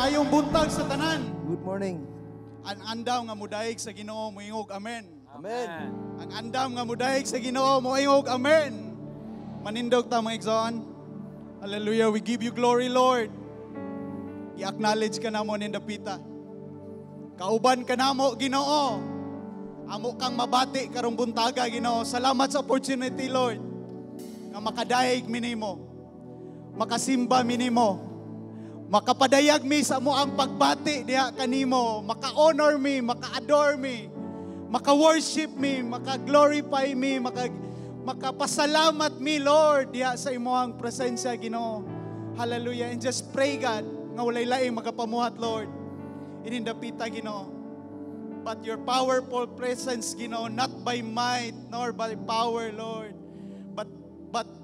Maayong buntag sa tanan. Good morning. Ang andam nga mudayeg sa Ginoo moingog amen. Amen. Ang andam nga mudayeg sa Ginoo moingog amen. Manindog ta, mga igsoon. Hallelujah, we give you glory, Lord. I-acknowledge ka namo ning dapita. Kauban ka namo, Ginoo. Amo kang mabati karong buntaga, Ginoo. Salamat sa opportunity, Lord, nga makadayeg mi nimo. Makasimba mi nimo. Makapadayag mi sa among pagbati diha kanimo, maka-honor mi, maka-adore mi, maka-worship mi, maka-glorify mi, makapasalamat mi, Lord, diha sa imong presensya, Ginoo. Hallelujah. And just pray, God, nga walay laing makapamuhat, Lord, ining dapita, Ginoo, but your powerful presence, Ginoo, not by might nor by power, Lord, but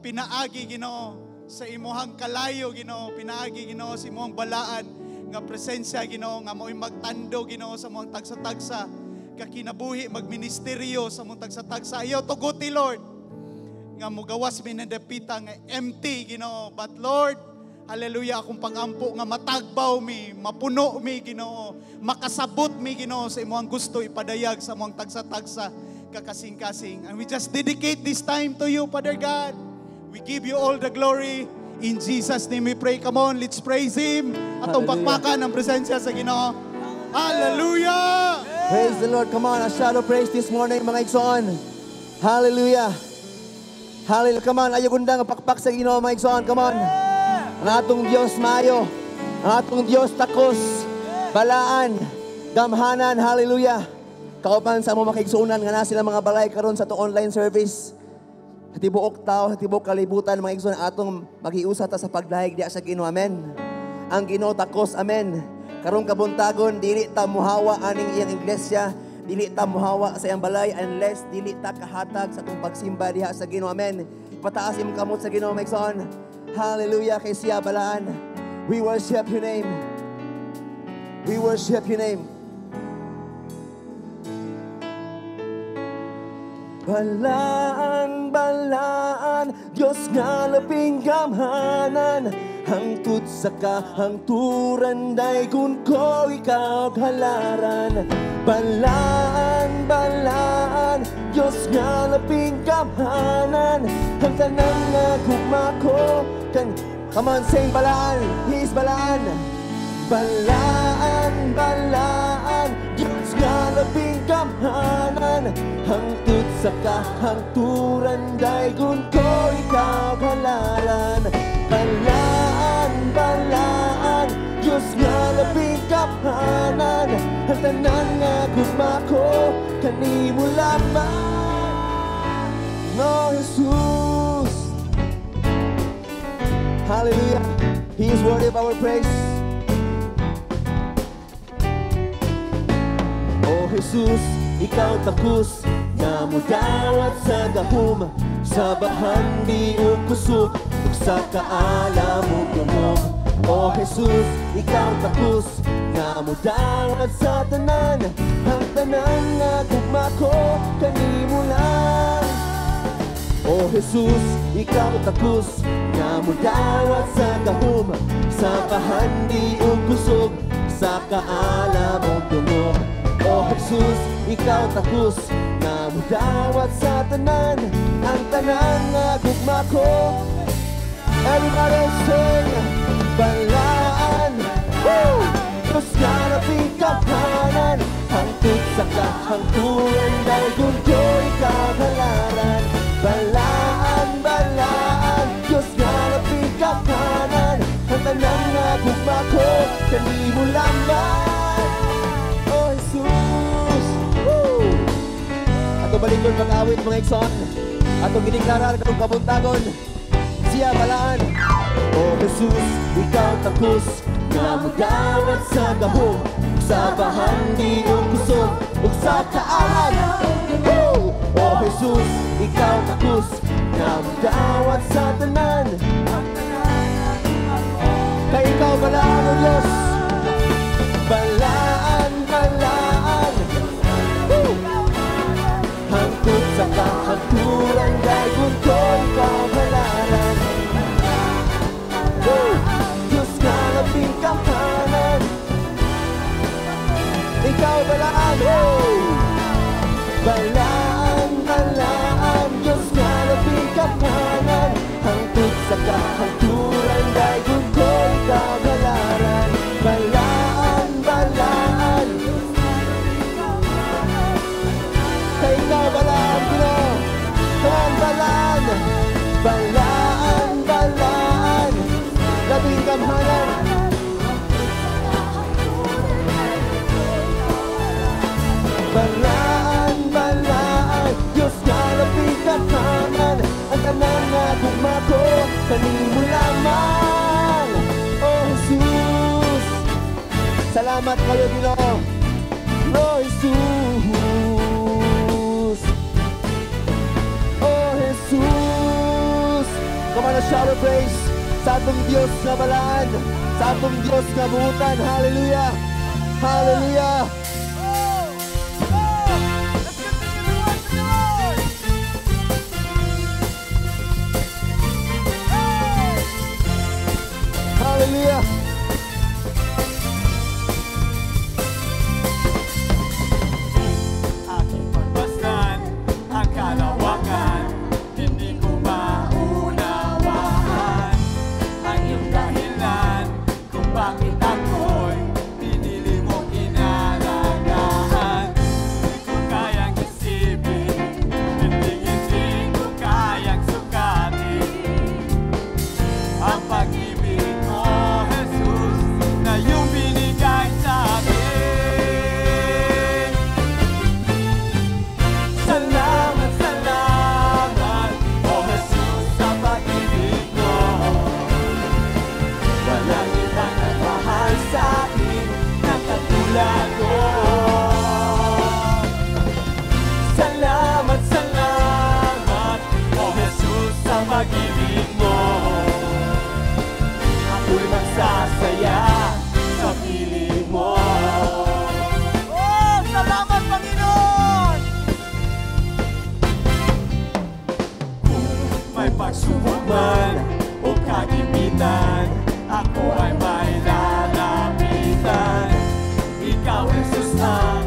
pinaagi, Ginoo, sa imuhang kalayo, Ginoo, pinaagi, Ginoo, sa imuhang balaan nga presensya, Ginoo, nga mao'y magtando, Ginoo, sa among tagsa-tagsa kakinabuhi, magministeryo sa among tagsa-tagsa. Ayaw tuguti, Lord, nga mugawas mi ng dapita nga empty, Ginoo. But Lord, hallelujah, akong pangampo nga matagbaw mi, mapuno mi, Ginoo, makasabot mi, Ginoo, sa imuhang gusto ipadayag sa among tagsa-tagsa kakasing-kasing. And we just dedicate this time to you, Father God. We give you all the glory. In Jesus' name we pray. Come on, let's praise Him. Atong Hallelujah. pakpakan ang presensya sa Ginoo. Hallelujah! Praise the Lord. Come on, a shout of praise this morning, mga igsoon. Hallelujah. Hallelujah. Come on, ayaw gunda nga pakpak sa Ginoo, mga igsoon. Come on. Ang atong Dios maayo. Ang atong Dios takos. Balaan. Gamhanan. Hallelujah. Kauban sa among makaigsuonan nga na sila mga balay karon sa atong online service. Sa tibuok tao, sa tibuok kalibutan, mga igsoon, atong magiusa ta sa pagdayeg diha sa Ginoo. Amen. Ang Ginoo takos. Amen. Karong kabuntagon, dili ta muhawa aning iyang iglesia, dili ta muhawa sa iyang balay unless dili ta kahatag sa atong pagsimba diha sa Ginoo. Amen. Ipataas imong kamot sa Ginoo, mga igsoon. Hallelujah, kay siya balaan. We worship your name. We worship your name. Balaan, balaan, Diyos nga labing gamhanan, hangtod sa kahangturan, daygon ko ikaw halaran. Balaan, balaan, Diyos nga labing gamhanan, ang tanan nga gugma ko kan. Come on, sing balaan, He's balaan. Balaan, balaan, Diyos nga labing gamhanan, hangtod sa kahangturan, daygon ko ikaw halaran. Balaan, balaan, Diyos nga labing gamhanan, ang tanan nga gugma ko kanimo lamang, no Jesus. Hallelujah. He is worthy of our praise. O Jesus, ikaw takos nga mudawat sa gahom, sa bahandi ug kusog ug sa kaalam ug dungog. O Jesus, ikaw takos nga mudawat sa tanan, ang tanan nga gugma ko kanimo lang. O Jesus, ikaw takos nga mudawat sa gahom, sa bahandi ug kusog, sa kaalam ug dungog. O Jesus, ikaw takos nga mudawat sa tanan, ang tanan nga gugma ko. Everybody sing, balaan. Woo! Diyos nga labing gamhanan, hangtod sa kahangturan, daygon ko ikaw halaran. Balaan, balaan, Diyos nga labing gamhanan, ang tanan nga gugma ko kanimo lamang. O Jesus. Woo! Ato balikon pag-awit, mga igsoon. Atong gideklarar katong kabuntagon, siya balaan. O Jesus, ikaw takos nga mudawat sa gahom, sa bahandi ug kusog ug sa kaalam. Woo! O Jesus, ikaw takos nga mudawat sa tanan, kay ikaw balaan, O Diyos. Balaan, balaan. Woo! Hangtod sa kahangturan, daygon ko ikaw halaran. Woo! Diyos nga labing gamhanan. Salamat kayo, Ginoo. Oh Jesus, Oh Jesus. Come on, a shout of praise sa atong Dios nga balaan, sa atong Dios nga buutan. Hallelujah! Hallelujah! Oh! Oh! Let's continue to worship the Lord! Hey! Hallelujah! Aking pagmasdan ang kalawakan, hindi ko maunawaan ang iyong dahilan kung bakit ako'y pinili mong inalagaan. Di ko kayang isipin, hindi hindi ko kayang sukatin ang pag-ibig mo, Jesus, na iyong binigay sa akin. Salamat, salamat, O Jesus, sa pag-ibig mo. Walang ibang nagmahal sa akin na katulad mo. Salamat, salamat, O Jesus, sa pag-ibig mo. Ako'y magsasaya sa piling mo. Oh, salamat, Panginoon! Kung may pagsubok man o kagipitan, ako ay may lalapitan. Ikaw, Jesus, ang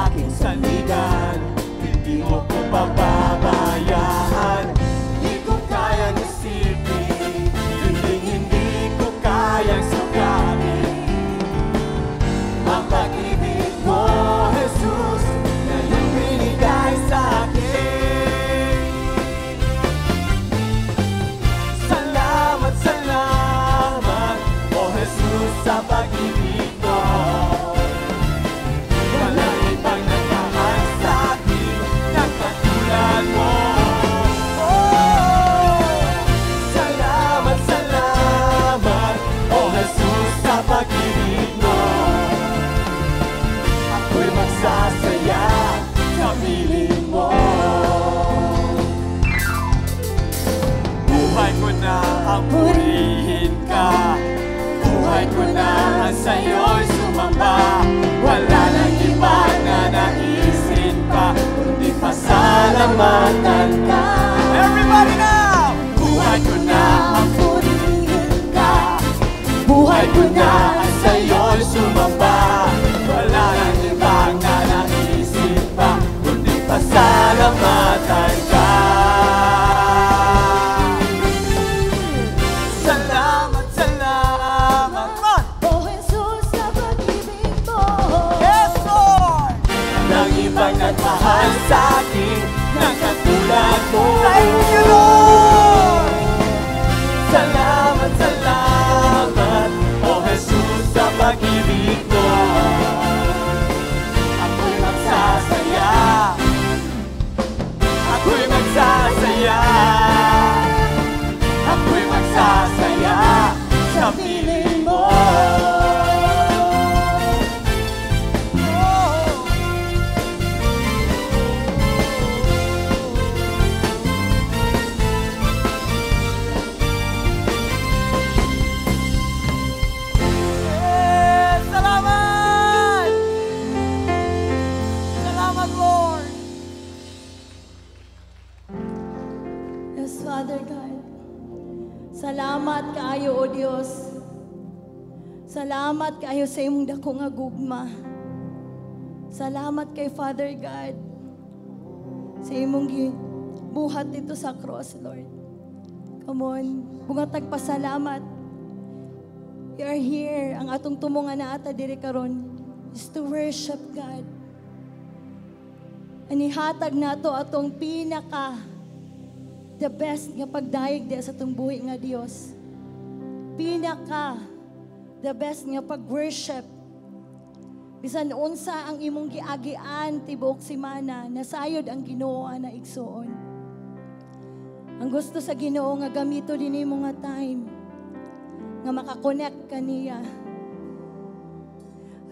aking sandigan, hindi mo ko pababayaan. Di ko kayang isipin, hindi hindi ko kayang sukatin ang pag-ibig mo, Jesus, na iyong binigay sa akin. Salamat, salamat, O Jesus, sa pag-ibig mo. Walang ibang nagmahal sa akin na katulad mo. Oh! Salamat, salamat, O Jesus, sa pag-ibig mo. Ako'y magsasaya sa piling mo. Buhay ko na ang purihin ka, buhay ko na ang sa'yo'y sumamba. Wala nang iba na naisin pa, kundi pasalamatan ka. Everybody now! Buhay ko na ang Purihin ka. Buhay ko na ang sa'yo'y sumamba. Wala nang ibang nanaisin pa, kundi pasalamatan ka. Salamat, salamat. Come on! O Jesus, sa pag-ibig mo. Yes, Lord! Nang ibang nagmahal sa akin ng katulad mo. Thank you, Lord! Salamat, salamat, O Jesus, sa pag-ibig mo. Ako'y magsasaya, ako'y magsasaya, ako'y magsasaya sa piling mo. Oh. Yes, salamat! Salamat, Lord! Yes, Father God. Salamat kaayo, O Dios. Salamat kaayo sa imong dako nga gugma. Salamat kay Father God sa imong gibuhat dito sa cross, Lord. Come on, bungatag pasalamat. We are here. Ang atong tumo nga naata diri karon is to worship God. Anihatag nato atong pinaka the best nga pagdayeg diha sa atong buhi nga Dios. Pinaka the best nga pag-worship. Bisan unsa ang imong giagian tibuok semana, nasayod ang Ginoo ana igsuon. Ang gusto sa Ginoo nga gamito din nimo nga time nga makakonect kaniya.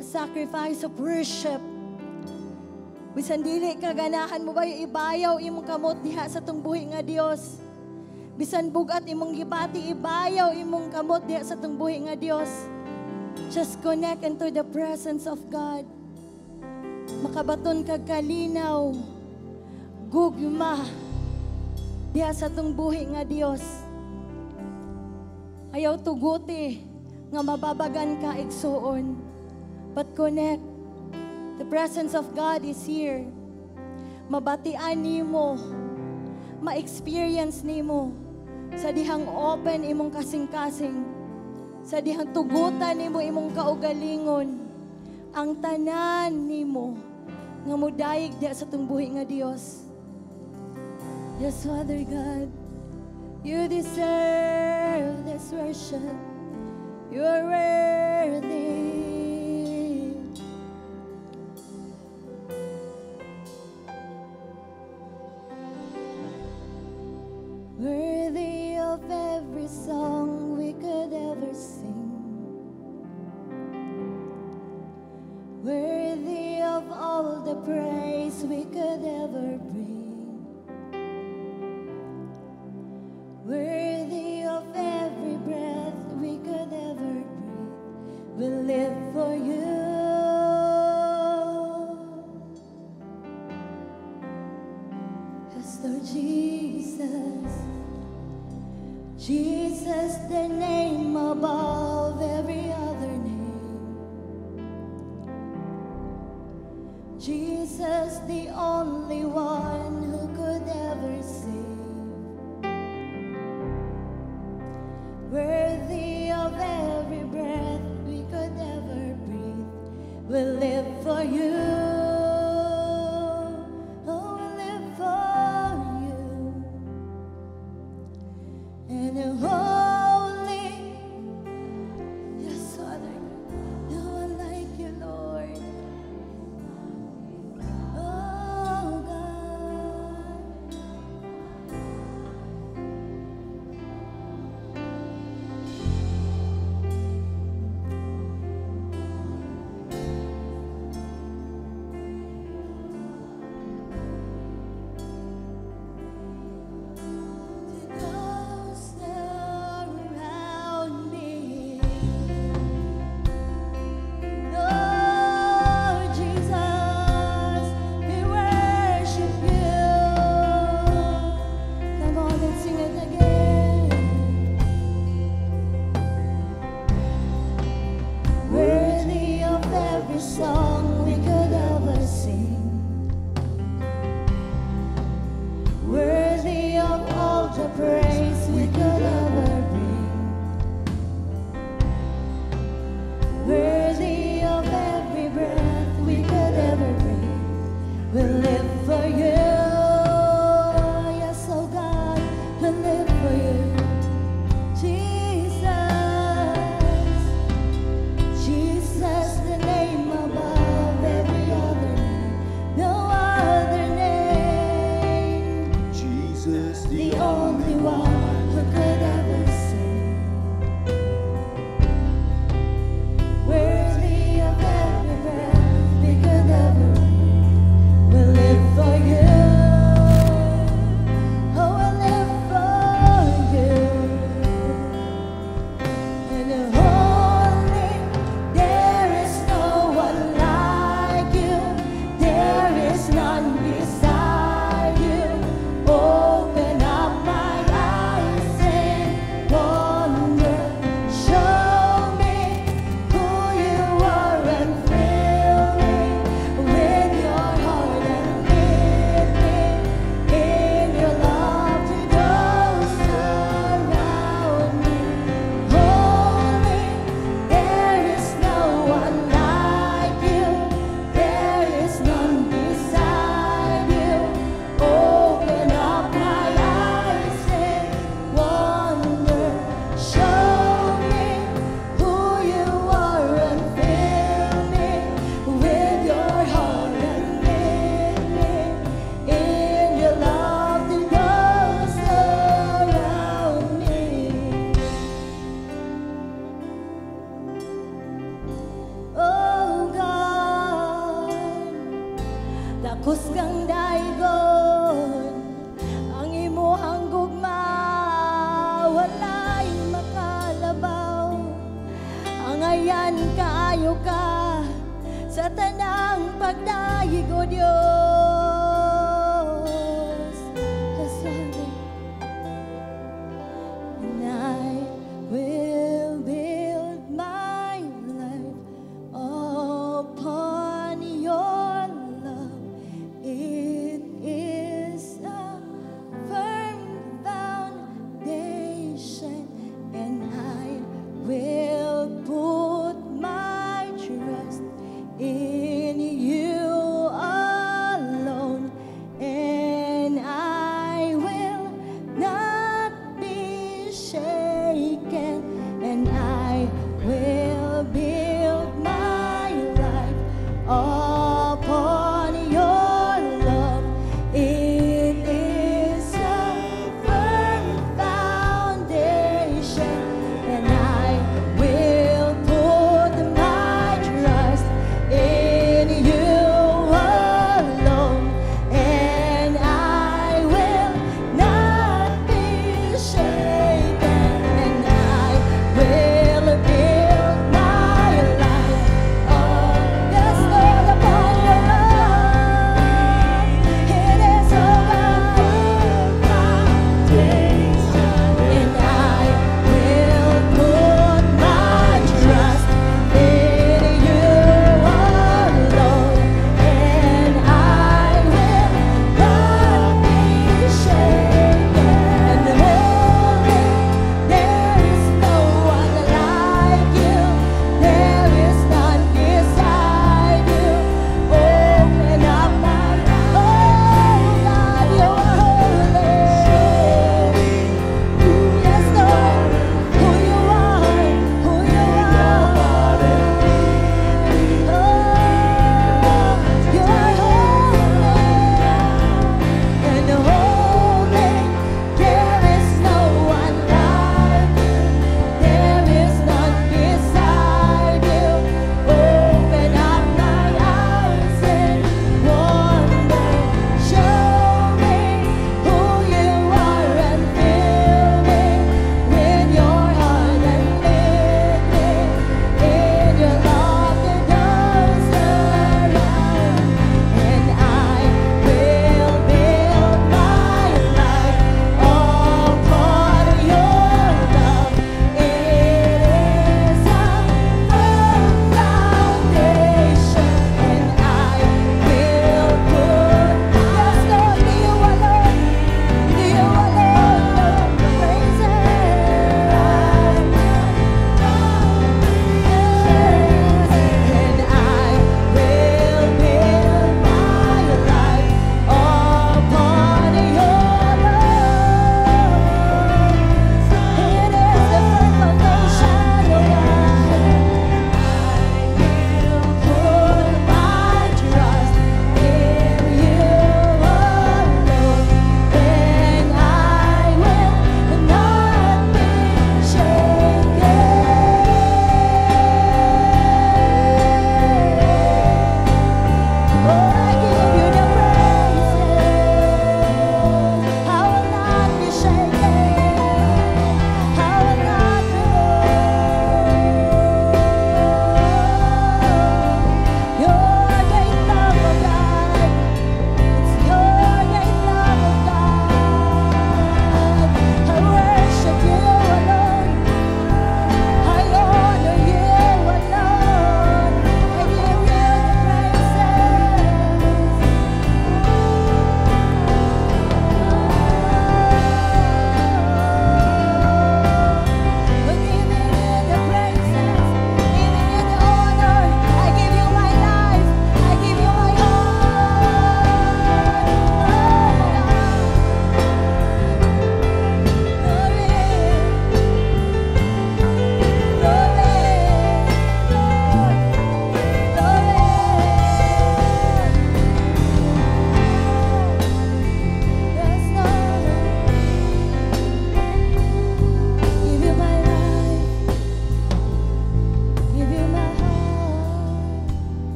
A sacrifice of worship. Bisan dili ka ganahan mo ba ibayaw imong kamot diha sa atong buhi nga Dios. Bisan bugat imong gibati, ibayaw imong kamot diha sa atong buhi nga Dios. Just connect into the presence of God. Makabaton kag kalinaw, gugma diha sa atong buhi nga Dios. Ayaw tuguti nga mababagan ka, igsuon. But connect. The presence of God is here. Mabatian nimo, ma-experience nimo sa dihang open imong kasing-kasing, sa dihang tugutan nimo imong kaugalingon, ang tanan nimo nga mudayig diha sa atong buhi nga Dios. Yes, Father God, you deserve this worship. You are worthy. Worthy of every song we could ever sing. Worthy of all the praise we could ever bring. Worthy of every breath we could ever breathe. We live for you. Yes, Lord Jesus. Jesus, the name above every other name. Jesus, the only one who could ever save. Worthy of every breath we could ever breathe. We live for you. Oh, we live for you. And the holy, yes, Father, no one like you, Lord. Oh, God. To those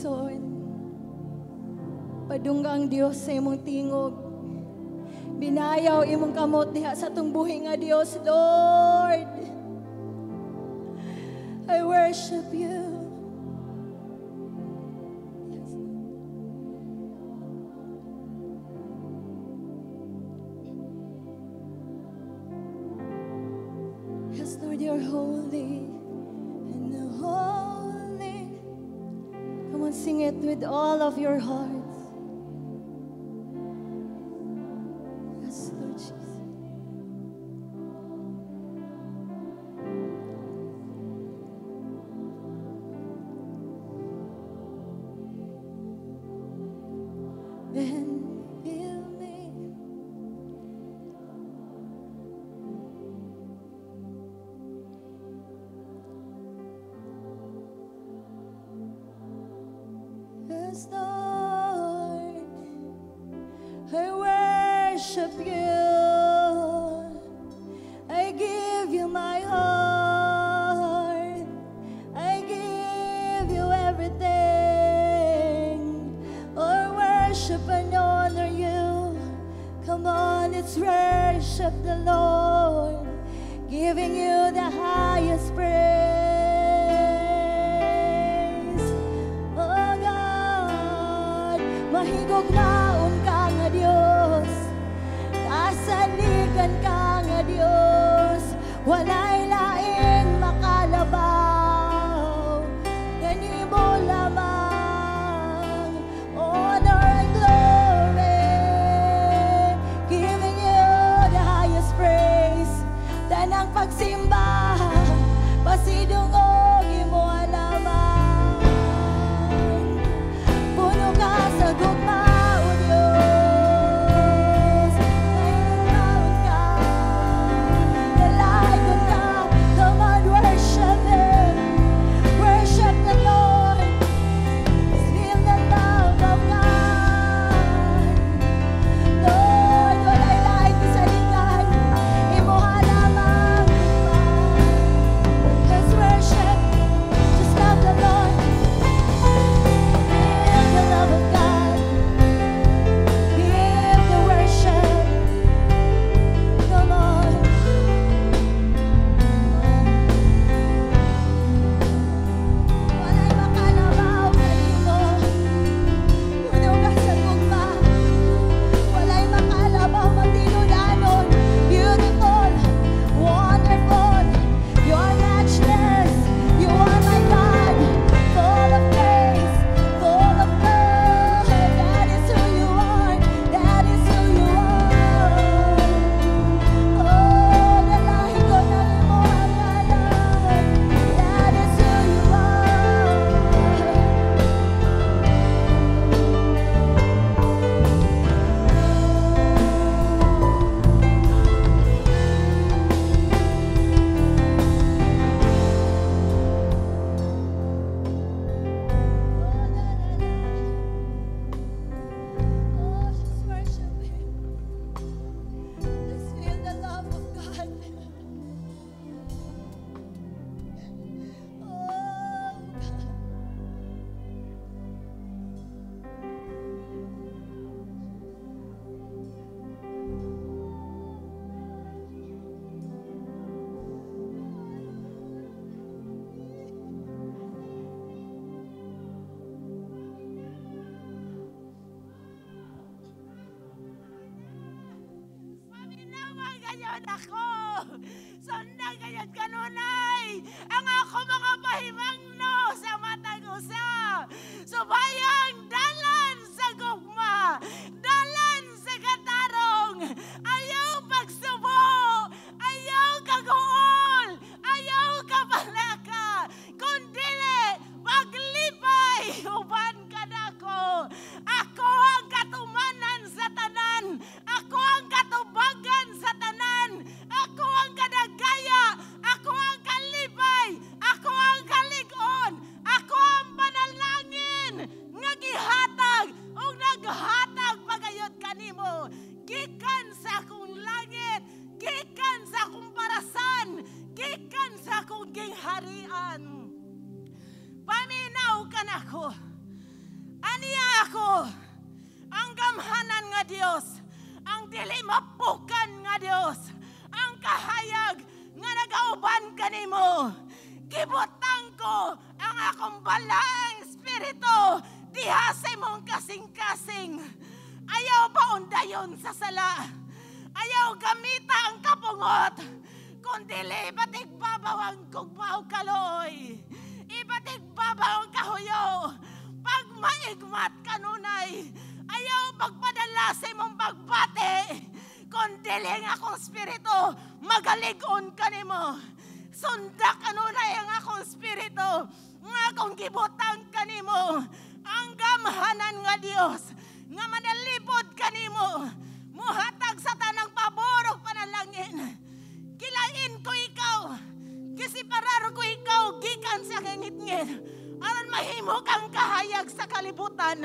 Igsoon. Padungga ang Dios sa imong tingog. Binayaw imong kamot diha sa atong buhi nga Dios, Lord. I worship you. Yes. Yes, Lord, you're holy and holy. Come on, sing it with all of your hearts. Yes, Lord Jesus. And fill me. Yes, Lord, I worship you. I give you my heart. I give you everything. Oh, worship and honor you. Come on, let's worship the Lord, giving you the highest praise. Oh God, mahigugmaon ka nga Dios, kasaligan ka nga Dios, walay laing makalabaw, kanimo lamang honor and glory, giving you the highest praise. Tanang pagsimba, pasidungog imo lamang. Puno ka sa gugma, O Diyos. Mahigugmaon ka, dalaygon ka. Come on, worship Him. Worship the Lord. Feel the love of God. Lord, walay laing kasaligan. Imuha lamang gugma. Let's worship. Just love the Lord. Feel the love of God. Give the worship. Come on. Walay makalabaw kanimo. Puno ka sa gugma. Walay makalabaw matinud-anon. Beautiful, wonderful, you're matchless. You are my God, full of grace, full of love. That is who you are. That is who you are. Oh, dalahigon ang imong ngalan. That is who you are. Oh, la, la, la. Oh, just worship Him. Just feel the love of God. Oh, God. Paminawa gayon ako. Sundan gayon kanunay. Ang ako mga pahimangno sa matag usa. Subayang dalan sa gugma, dalan sa katarong. Ayaw pagsubo, ayaw kaguol, ayaw kabalaka. Kundili paglipay uban kanako. Ako ang katumanan sa tanan. Ako ang katubagan sa tanan. Ako ang kadagaya. Ako ang kalipay. Ako ang kalig-on. Ako ang panalangin nga gihatag Dios, ang dili mapukan nga Dios, ang kahayag nga nagauban kanimo. Gibutang ko ang akong balaang espiritu diha sa imong kasing-kasing. Ayaw paundayon sa sala. Ayaw gamita ang kapungot. Kung dili, ibatigbabaw ang gugma o kaluoy. Ibatigbabaw ang kahuyo. Pag maigmat kanunay, ayaw pagpadala sa imong pagbati. Kung dili ang akong espiritu, magalig-on kanimo. Sunda kanunay ang akong espiritu, nga akong gibutang kanimo. Ang gamhanan nga Dios, nga manalipod kanimo, muhatag sa tanang pabor ug panalangin. Kilain ko ikaw, gisiparar ko ikaw gikan sa kangitngit, aron mahimo kang kahayag sa kalibutan.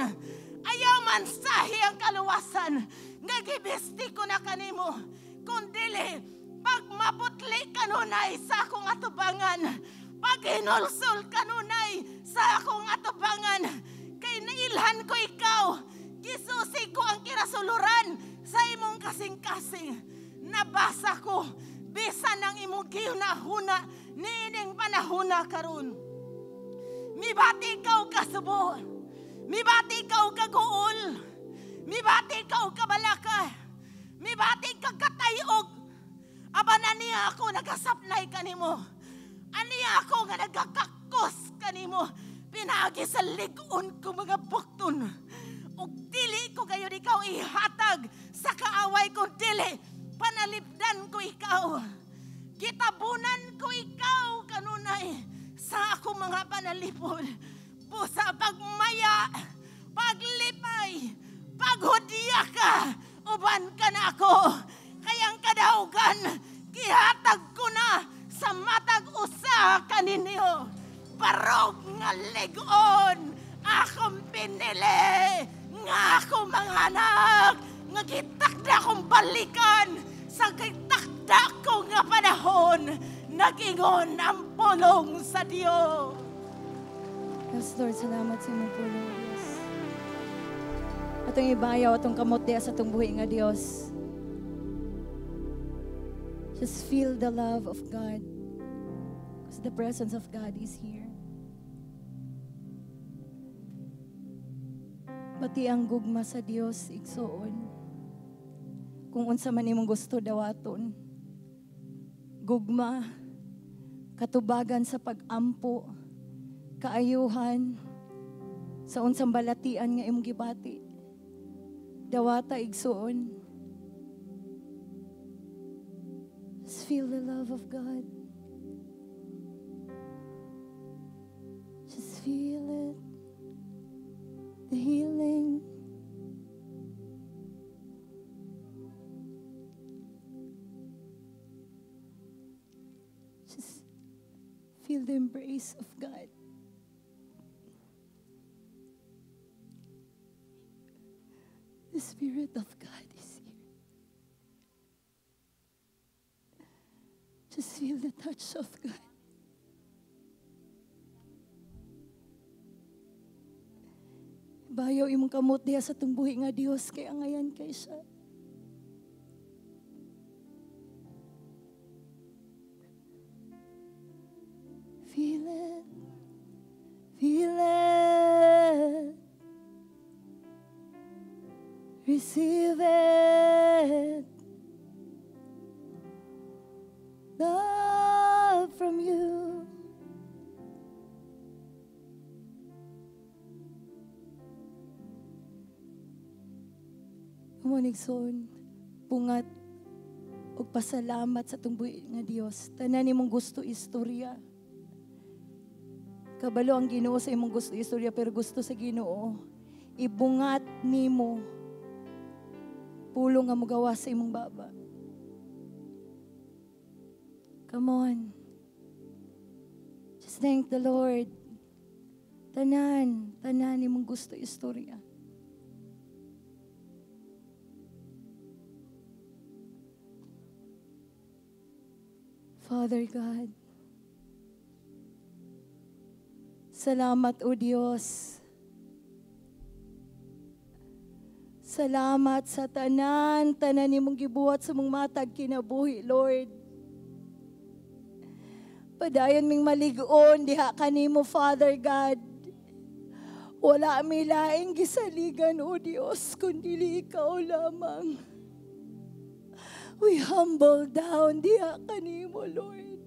Ayaw mansahi ang kaluwasan, nga gibisti ko na kanimo. Kung dili, pag maputli kanunay sa akong atubangan, pag hinulsol kanunay sa akong atubangan, kay nailhan ko ikaw, gisusi ko ang kirasuluran sa imong kasing-kasing. Nabasa ko, bisan ang imong gihunahuna, niining panahuna karon. Mibati ka og kasubo, mibati ka og kaguol, mibati ka og kabalaka, mibati ka katayog. Apan aniya ako nagasapnay kanimo. Aniya ako nga nagakakos kanimo. Pinaagi sa lig-on ko mga bukton. Ug dili ko gayon ikaw ihatag sa kaaway kung dili panalipdan ko ikaw. Gitabunan ko ikaw kanunay sa akong mga panalipod. Busa pagmaya, paglipay, paghudya ka, uban ka na ako. Kayang kadaugan, gihatag ko na sa matag usa kaninyo. Barog nga lig-on, akong pinili, nga akong mga anak, nga gitakda akong balikan sa gitakda ko nga panahon, nag-ingon ang pulong sa Dios. Yes, Lord, salamat sa imong pulong, Diyos. Atong ibayaw, atong kamot diha sa atong buhi nga Dios. Just feel the love of God, because the presence of God is here. Pati ang gugma sa Dios, igsuon. Kung unsa man imong gusto dawaton. Gugma, katubagan sa pag-ampo, kaayuhan, sa unsang balatian nga imong gibati. Dawata, igsuon. Just feel the love of God. Just feel it. The healing. Just feel the embrace of God. The Spirit of God is here. Just feel the touch of God. Bayaw imong kamot diha sa tungbuhi buhi nga Dios kay angayan kay siya. Feel it. Feel it. Receive it. Love from you. Umanigson, bungat ug pasalamat sa atong buhi nga Dios. Tanan imong gusto istorya. Kabalo ang Ginoo sa imong gusto istorya, pero gusto sa Ginoo ibungat nimo pulong nga mogawas sa imong baba. Come on. Just thank the Lord. Tanan, tanan imong gusto istorya. Father God, salamat o Diyos. Salamat sa tanan, tanan nimong gibuhat sa mong matag kinabuhi, Lord. Padayon ming malig-on diha kanimo, Father God. Wala mi laing gisaligan, O Dios, kundi ikaw lamang. We humble down diha kanimo, Lord.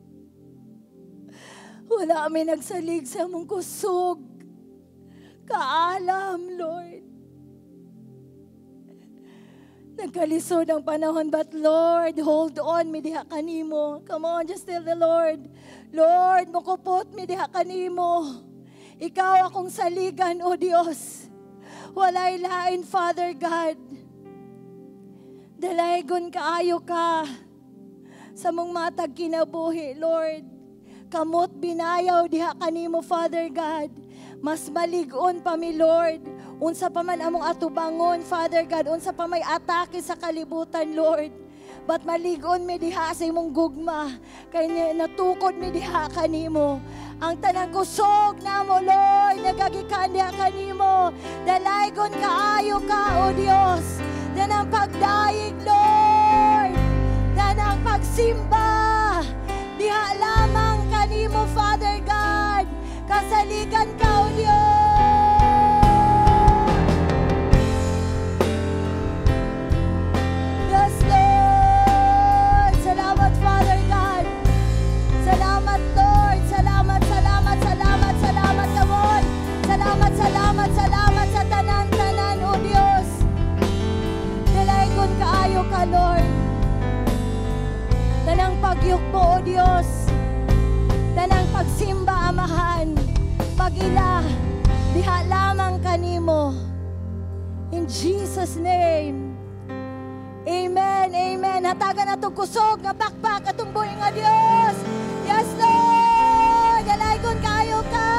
Wala mi nagsalig sa among kusog. Kaalam, Lord. Nagkalisod ang panahon, but Lord, hold on mi diha kanimo. Come on, just tell the Lord, "Lord, mukupot mi diha kanimo. Ikaw akong saligan, O Dios. Walay lain, Father God. Dalaygon kaayo ka sa mong matag kinabuhi, Lord. Kamot binayaw diha kanimo, Father God. Mas malig-on pa mi, Lord. Unsa pa man among atubangon, Father God. Unsa pa may atake sa kalibutan, Lord. But malig-on mi diha sa imong gugma. Kay natukod mi diha kanimo. Ang tanang kusog namo, Lord, nagagikan diha kanimo. Dalaygon kaayo ka, O Dios. Danang pagdayeg, Lord. Danang pagsimba. Diha lamang kanimo, Father God. Kasaligan ka, O Dios. Yes, Lord. Salamat, Father God. Salamat, Lord. Salamat, salamat, salamat, salamat, come on. Salamat, salamat, salamat sa tanan-tanan, O Dios. Dalaygon kaayo ka, Lord. Tanang pagyukbo, O Dios. Tanang pagsimba, Amahan. Pag-ila, diha lamang kanimo. In Jesus' name. Amen, amen. Hatagan atong kusog nga pakpak atong buhi nga Dios. Yes, Lord! Dalaygon kaayo ka.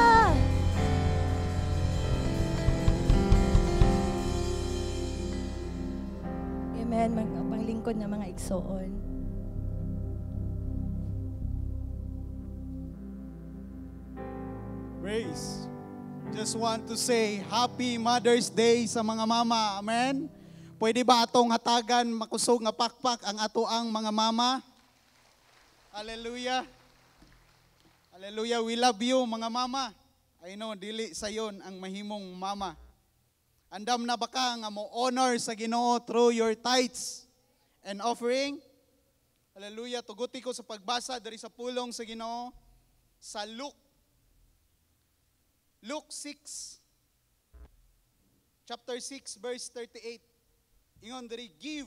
Amen, mga panglingkod na mga igsoon. Praise. Just want to say Happy Mother's Day sa mga mama. Amen. Pwede ba atong hatagan makusog nga pakpak ang ato ang mga mama? Hallelujah. Hallelujah. We love you, mga mama. I know dili sayon ang mahimong mama. Andam na ba ka nga mo honor sa Ginoo through your tithes and offering? Hallelujah. Tuguti ko sa pagbasa diri sa pulong sa Ginoo sa Luke 6, chapter 6, verse 38. Ingon diri, "Give,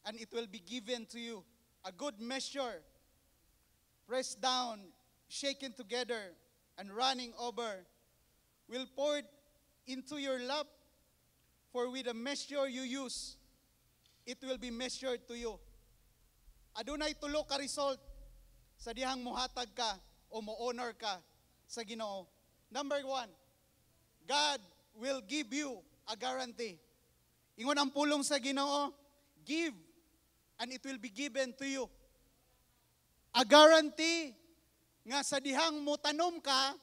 and it will be given to you. A good measure, pressed down, shaken together, and running over, will poured into your lap. For with the measure you use, it will be measured to you." Adunay tulo ka result sa dihang muhatag ka o mo-honor ka sa Ginoo. Number 1, God will give you a guarantee. Ingon ang pulong sa Ginoo, "Give and it will be given to you." A guarantee nga sa dihang motanom ka,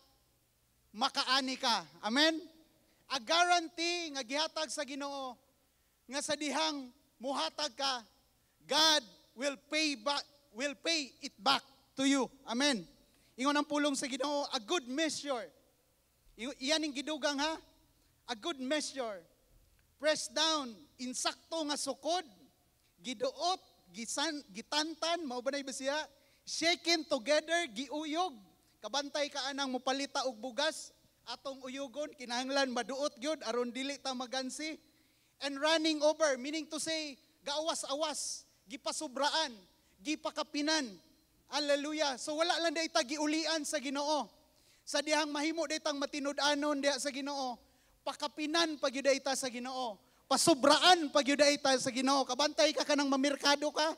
makaani ka. Amen? A guarantee nga gihatag sa Ginoo nga sa dihang muhatag ka, God will pay it back to you. Amen. Ingon ang pulong sa Ginoo, a good measure. Iyan ang gidugang ha. A good measure. Pressed down, insakto nga sukod, giduot, gisan, gitantan, mao ba na iba siya? Shaken together, giuyog. Kabantay ka anang mopalita og bugas, atong uyugon, kinahanglan maduot gyud aron dili ta magansi. And running over, meaning to say, gaawas-awas, gipasubraan, gipakapinan. Hallelujah. So wala lang day ta giulian sa Ginoo. Sa dihang mahimo day tang matinud-anon diha sa Ginoo, pakapinan pa gyud ta sa Ginoo. Pasubraan pa gyud ta sa Ginoo. Kabantay ka kanang mamerkado ka.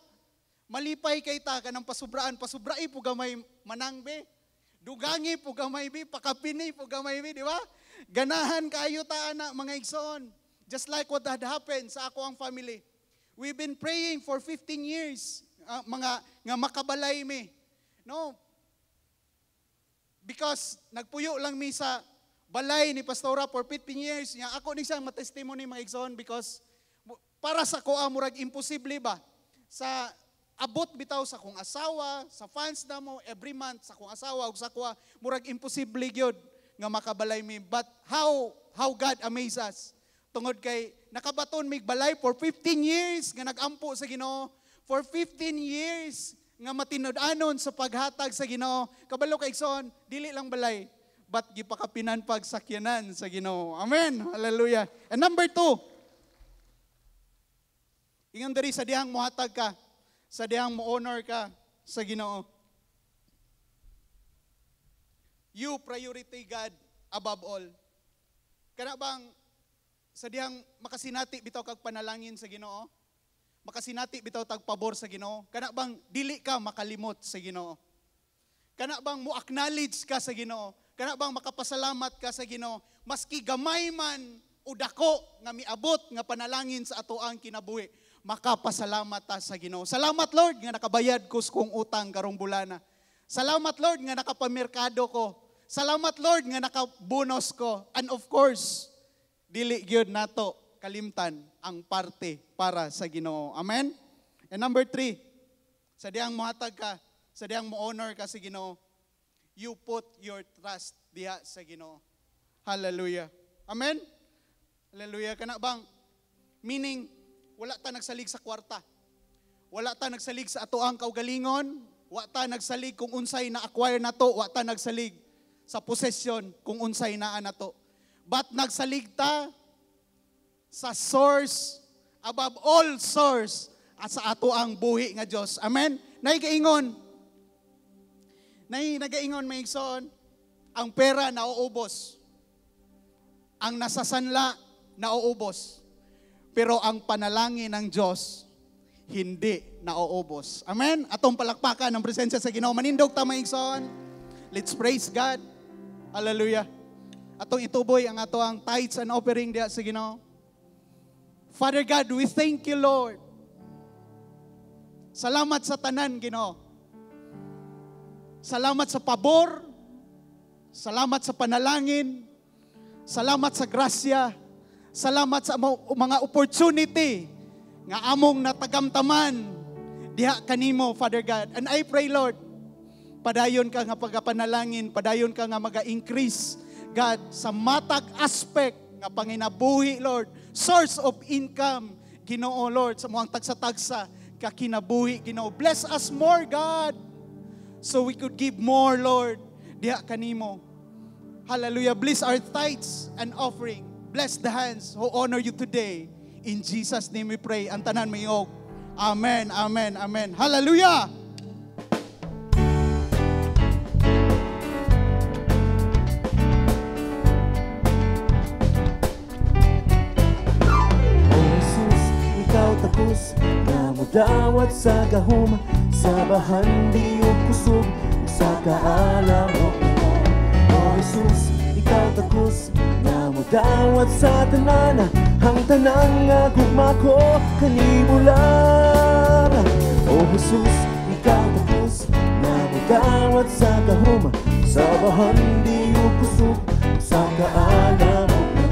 Malipay kay ta kanang pasubraan, pasubrai po gamay manangbe. Dugangi po gamay bi, pakapini po gamay bi, di ba? Ganahan kaayo ta ana, mga igsoon. Just like what had happened sa ako ang family. We've been praying for 15 years mga nga makabalay mi. No? Because nagpuyo lang mi sa Balay ni Pastora for 15 years niya. Ako ni siyang matestimony, mga igsoon, because para sa koa murag imposible ba sa abot bitaw sa kong asawa, sa funds na mo every month sa kong asawa ug sa kuha, murag imposible gyud nga makabalay mi. But how God amaze us tungod kay nakabaton mig balay for 15 years nga nagampo sa Ginoo, for 15 years nga matinud-anon sa paghatag sa Ginoo. Kabalo ka, igsoon, dili lang balay but gipakapinan pag sakyanan sa Ginoo. Amen. Hallelujah. And number two, ingon diri, sa dihang mohatag ka, sa dihang mo honor ka sa Ginoo, you priority God above all. Kana bang sa dihang makasinati bitaw kag panalangin sa Ginoo, makasinati bitaw tag pabor sa Ginoo, kana bang dili ka makalimot sa Ginoo? Kana bang mo acknowledge ka sa Ginoo? Kana bang makapasalamat ka sa Ginoo maski gamay man o dako nga miabot nga panalangin sa ato ang kinabuhi? Makapasalamat ta sa Ginoo. Salamat, Lord, nga nakabayad ko sa kong utang karong bulana. Salamat, Lord, nga nakapamerkado ko. Salamat, Lord, nga nakabonos ko. And of course, dili gyud nato kalimtan ang parte para sa Ginoo. Amen. And number three, sa dihang mohatag ka, sa dihang mo honor ka sa Ginoo, you put your trust diha sa Ginoo. Hallelujah. Amen. Hallelujah. Kana bang meaning wala ta nagsalig sa kwarta. Wala ta nagsalig sa atoang kaugalingon, wa ta nagsalig kung unsay na acquire nato, wa ta nagsalig sa possession kung unsay naa nato. But nagsalig ta sa source above all source at sa ato ang buhi nga Dios. Amen. Nay gaingon. Nay nagaingon, may igsoon, ang pera nauubos. Ang nasasanla nauubos. Pero ang panalangin ng Diyos hindi nauubos. Amen? Atong palakpakan ang presensya sa Ginoo. Manindog ta, mga igsoon. Let's praise God. Hallelujah. Atong ituboy ang ato ang tithes and offering diha sa Ginoo. Father God, we thank you, Lord. Salamat sa tanan, Ginoo. Salamat sa pabor. Salamat sa panalangin. Salamat sa grasya. Salamat sa mga opportunity nga among natagamtaman diha kanimo, Father God. And I pray, Lord, padayon ka nga pagapanalangin, padayon ka nga maga-increase, God, sa matag aspect nga panginabuhi, Lord, source of income, Ginoo, Lord, sa mga tagsa-tagsa ka kinabuhi, Ginoo. Bless us more, God, so we could give more, Lord, diha kanimo. Hallelujah. Bless our tithes and offering. Bless the hands who honor you today. In Jesus' name we pray. Ang tanan mayog. Amen, amen, amen. Hallelujah! O Jesus, ikaw takos nga modawat sa gahom, sa bahandi ug kusog, sa kaalam ug O Jesus, ikaw takos nga modawat sa tanan, ang tanan nga gugma ko kanimo lang. O Jesus, ikaw takos nga modawat sa gahom, sa bahandi ug kusog, sa kaalam ug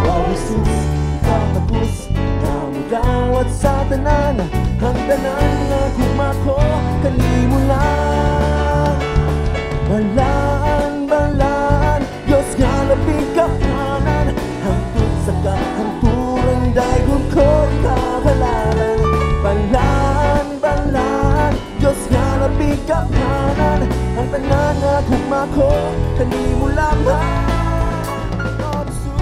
O Jesus, ikaw takos nga modawat sa tanan, ang tanan nga gugma ko kanimo lang. Balaan, balaan, Diyos nga labing kahanan, hangtod sa kahanturan, daygon ko ikahalalan. Balaan, balaan, Diyos nga labing kahanan, ang tanan nga gugma ko kanimo lamang. O Jesus.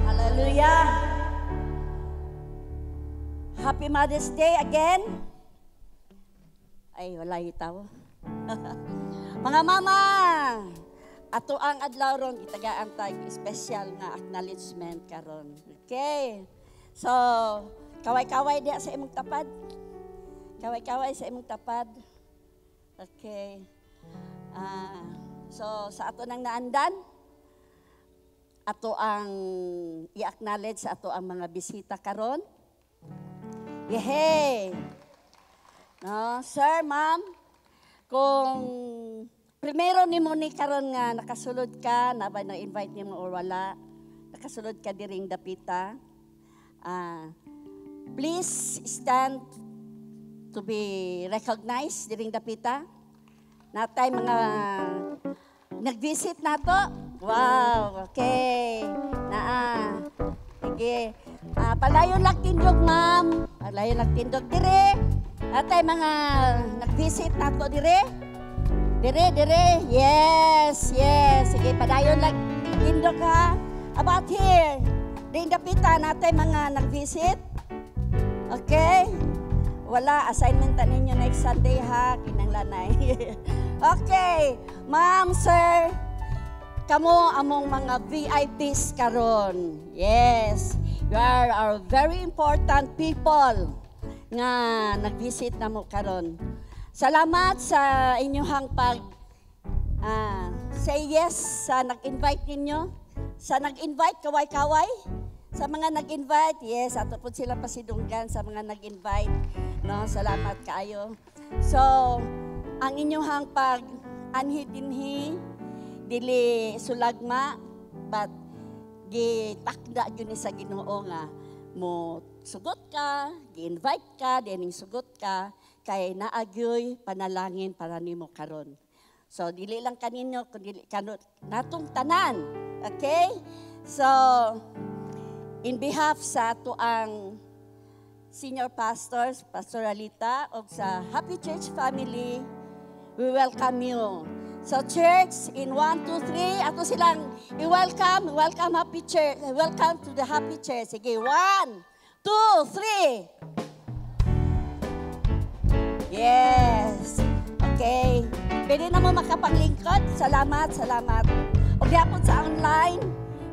Hallelujah. Happy Mother's Day again. Ay, wala itaw. Mga mama, ato ang adlaw ron gitagaan tag special nga acknowledgement karon. Okay. So, kaway-kaway diha sa imong tapad. Kaway-kaway sa imong tapad. Okay. So, sa ato nang naandan, ato ang i-acknowledge sa ato ang mga bisita karon. Yehey! No, sir, ma'am, kung primero nimo ni karon nga nakasulod ka, na ba na-invite nimo or wala, nakasulod ka diring dapita, please stand to be recognized diring dapita. Natay mga nag-visit nato. Wow, okay. Naa. Sige. Palayo lang tindog, ma'am. Palayo lang tindog dire. Natay mga nag-visit nato dire. Dire, dire. Yes, yes. Sige, padayon lang tindog ha. About here. Diring dapita natay mga nag-visit. Okay? Wala, assignment ta ninyo next Sunday ha, kinanglanay. Okay, ma'am, sir, kamo among mga VIPs karon. Yes, you are our very important people nga nag-visit na mo karon. Salamat sa inyong pag say yes sa nag-invite ninyo. Sa nag-invite, kaway-kaway. Sa mga nag-invite, yes, ato po sila pasidunggan sa mga nag-invite. No, salamat kaayo. So, ang inyong pag-anhi dinhi, dili sulagma, but gitakda gyud ni sa Ginoo nga mo sugot ka, gi-invite ka, dining sugot ka, kay naagyoy panalangin para nimo karon. So, dili lang kaninyo, kundi kanot natong tanan. Okay? So, in behalf sa ato ang senior pastors, Pastor Alita, o sa Happy Church family, we welcome you. So church, in 1, 2, 3, ato silang i-welcome, welcome Happy Church, welcome to the Happy Church. Sige, 1, 2, 3. Yes. Okay. Pwede na mo makapaglingkod. Salamat, salamat. O gyapon sa online,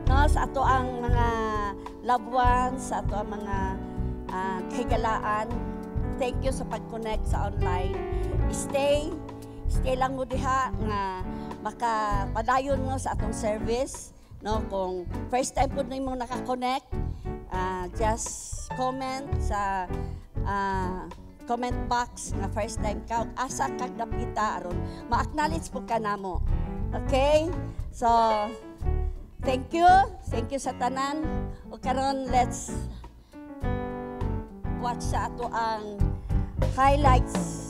no, sa ato ang mga loved ones, sa ato ang mga kahigalaan. Thank you sa pag-connect sa online. Stay lang mo diha nga makapadayon mo sa atong service, no? Kung first time pud nimo naka-connect, just comment sa comment box nga first time ka ug asa kag dapita aron ma-acknowledge pud ka namo. Okay? So thank you. Thank you sa tanan. Ug karon let's watch sa ato ang highlights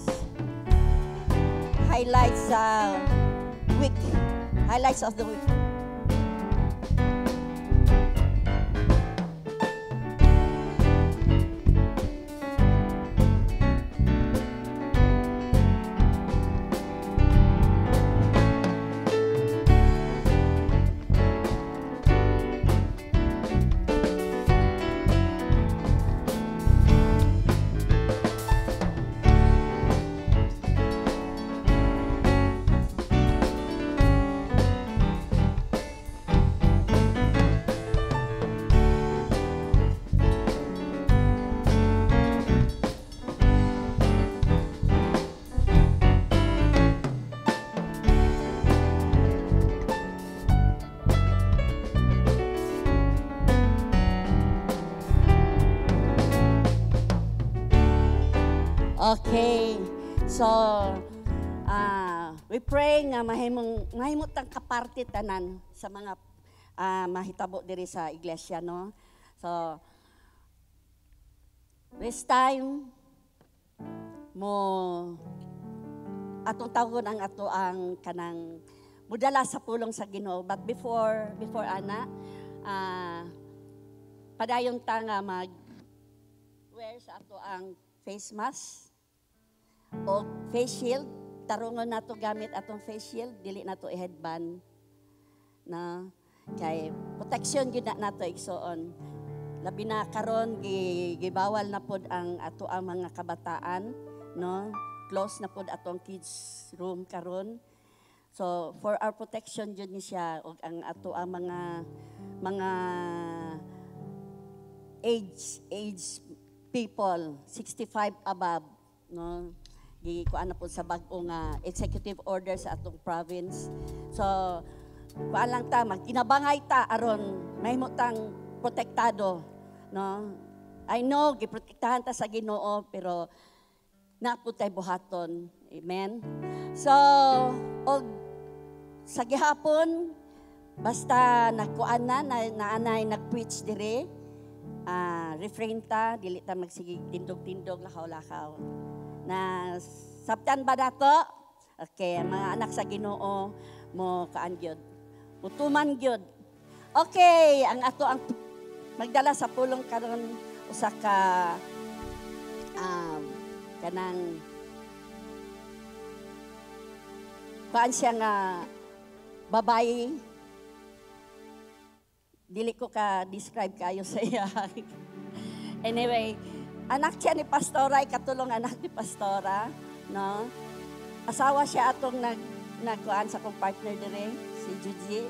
sa week. Highlights of the week. Okay. So, we pray nga mahimong tang kaparte tanan sa mga mahitabo diri sa iglesia, no? So, this time, mo atong tawgon ang ato ang kanang mudala sa pulong sa Ginoo. But before ana, padayon ta nga mag wear sa ato ang face mask o face shield. Tarungon nato gamit atong face shield, dili nato i-headband, na kay protection gyud na nato igsoon. Labi na karon gibawal na pod ang ato ang mga kabataan, no? Close na pod atong kids room karon. So for our protection jud ni siya og ang ato ang mga age people 65 above, no? Gikuan na po sa bag-o nga executive order sa atong province. So kuan lang ta, magkinabangay ta aron mahimo tang protektado, no? I know, giprotektahan ta sa Ginoo, pero naa pud tay buhaton. Amen? So, og sa gihapon, basta nagkuan na, naanay nag-preach dire, refrain ta, dili ta magsige tindog-tindog, lakaw-lakaw. Na sabtan ba nato? Okay, mga anak sa Ginoo mo kaan gyud. Mutuman gyud. Okay, ang ato ang magdala sa pulong karon usa ka kanang kuan siya nga babae. Dili ko ka describe kayo sa iya. Anyway, anak siya ni Pastora, ikatulong anak ni Pastora, no? Asawa siya atong nagkuan sa akong partner dire, si Juji.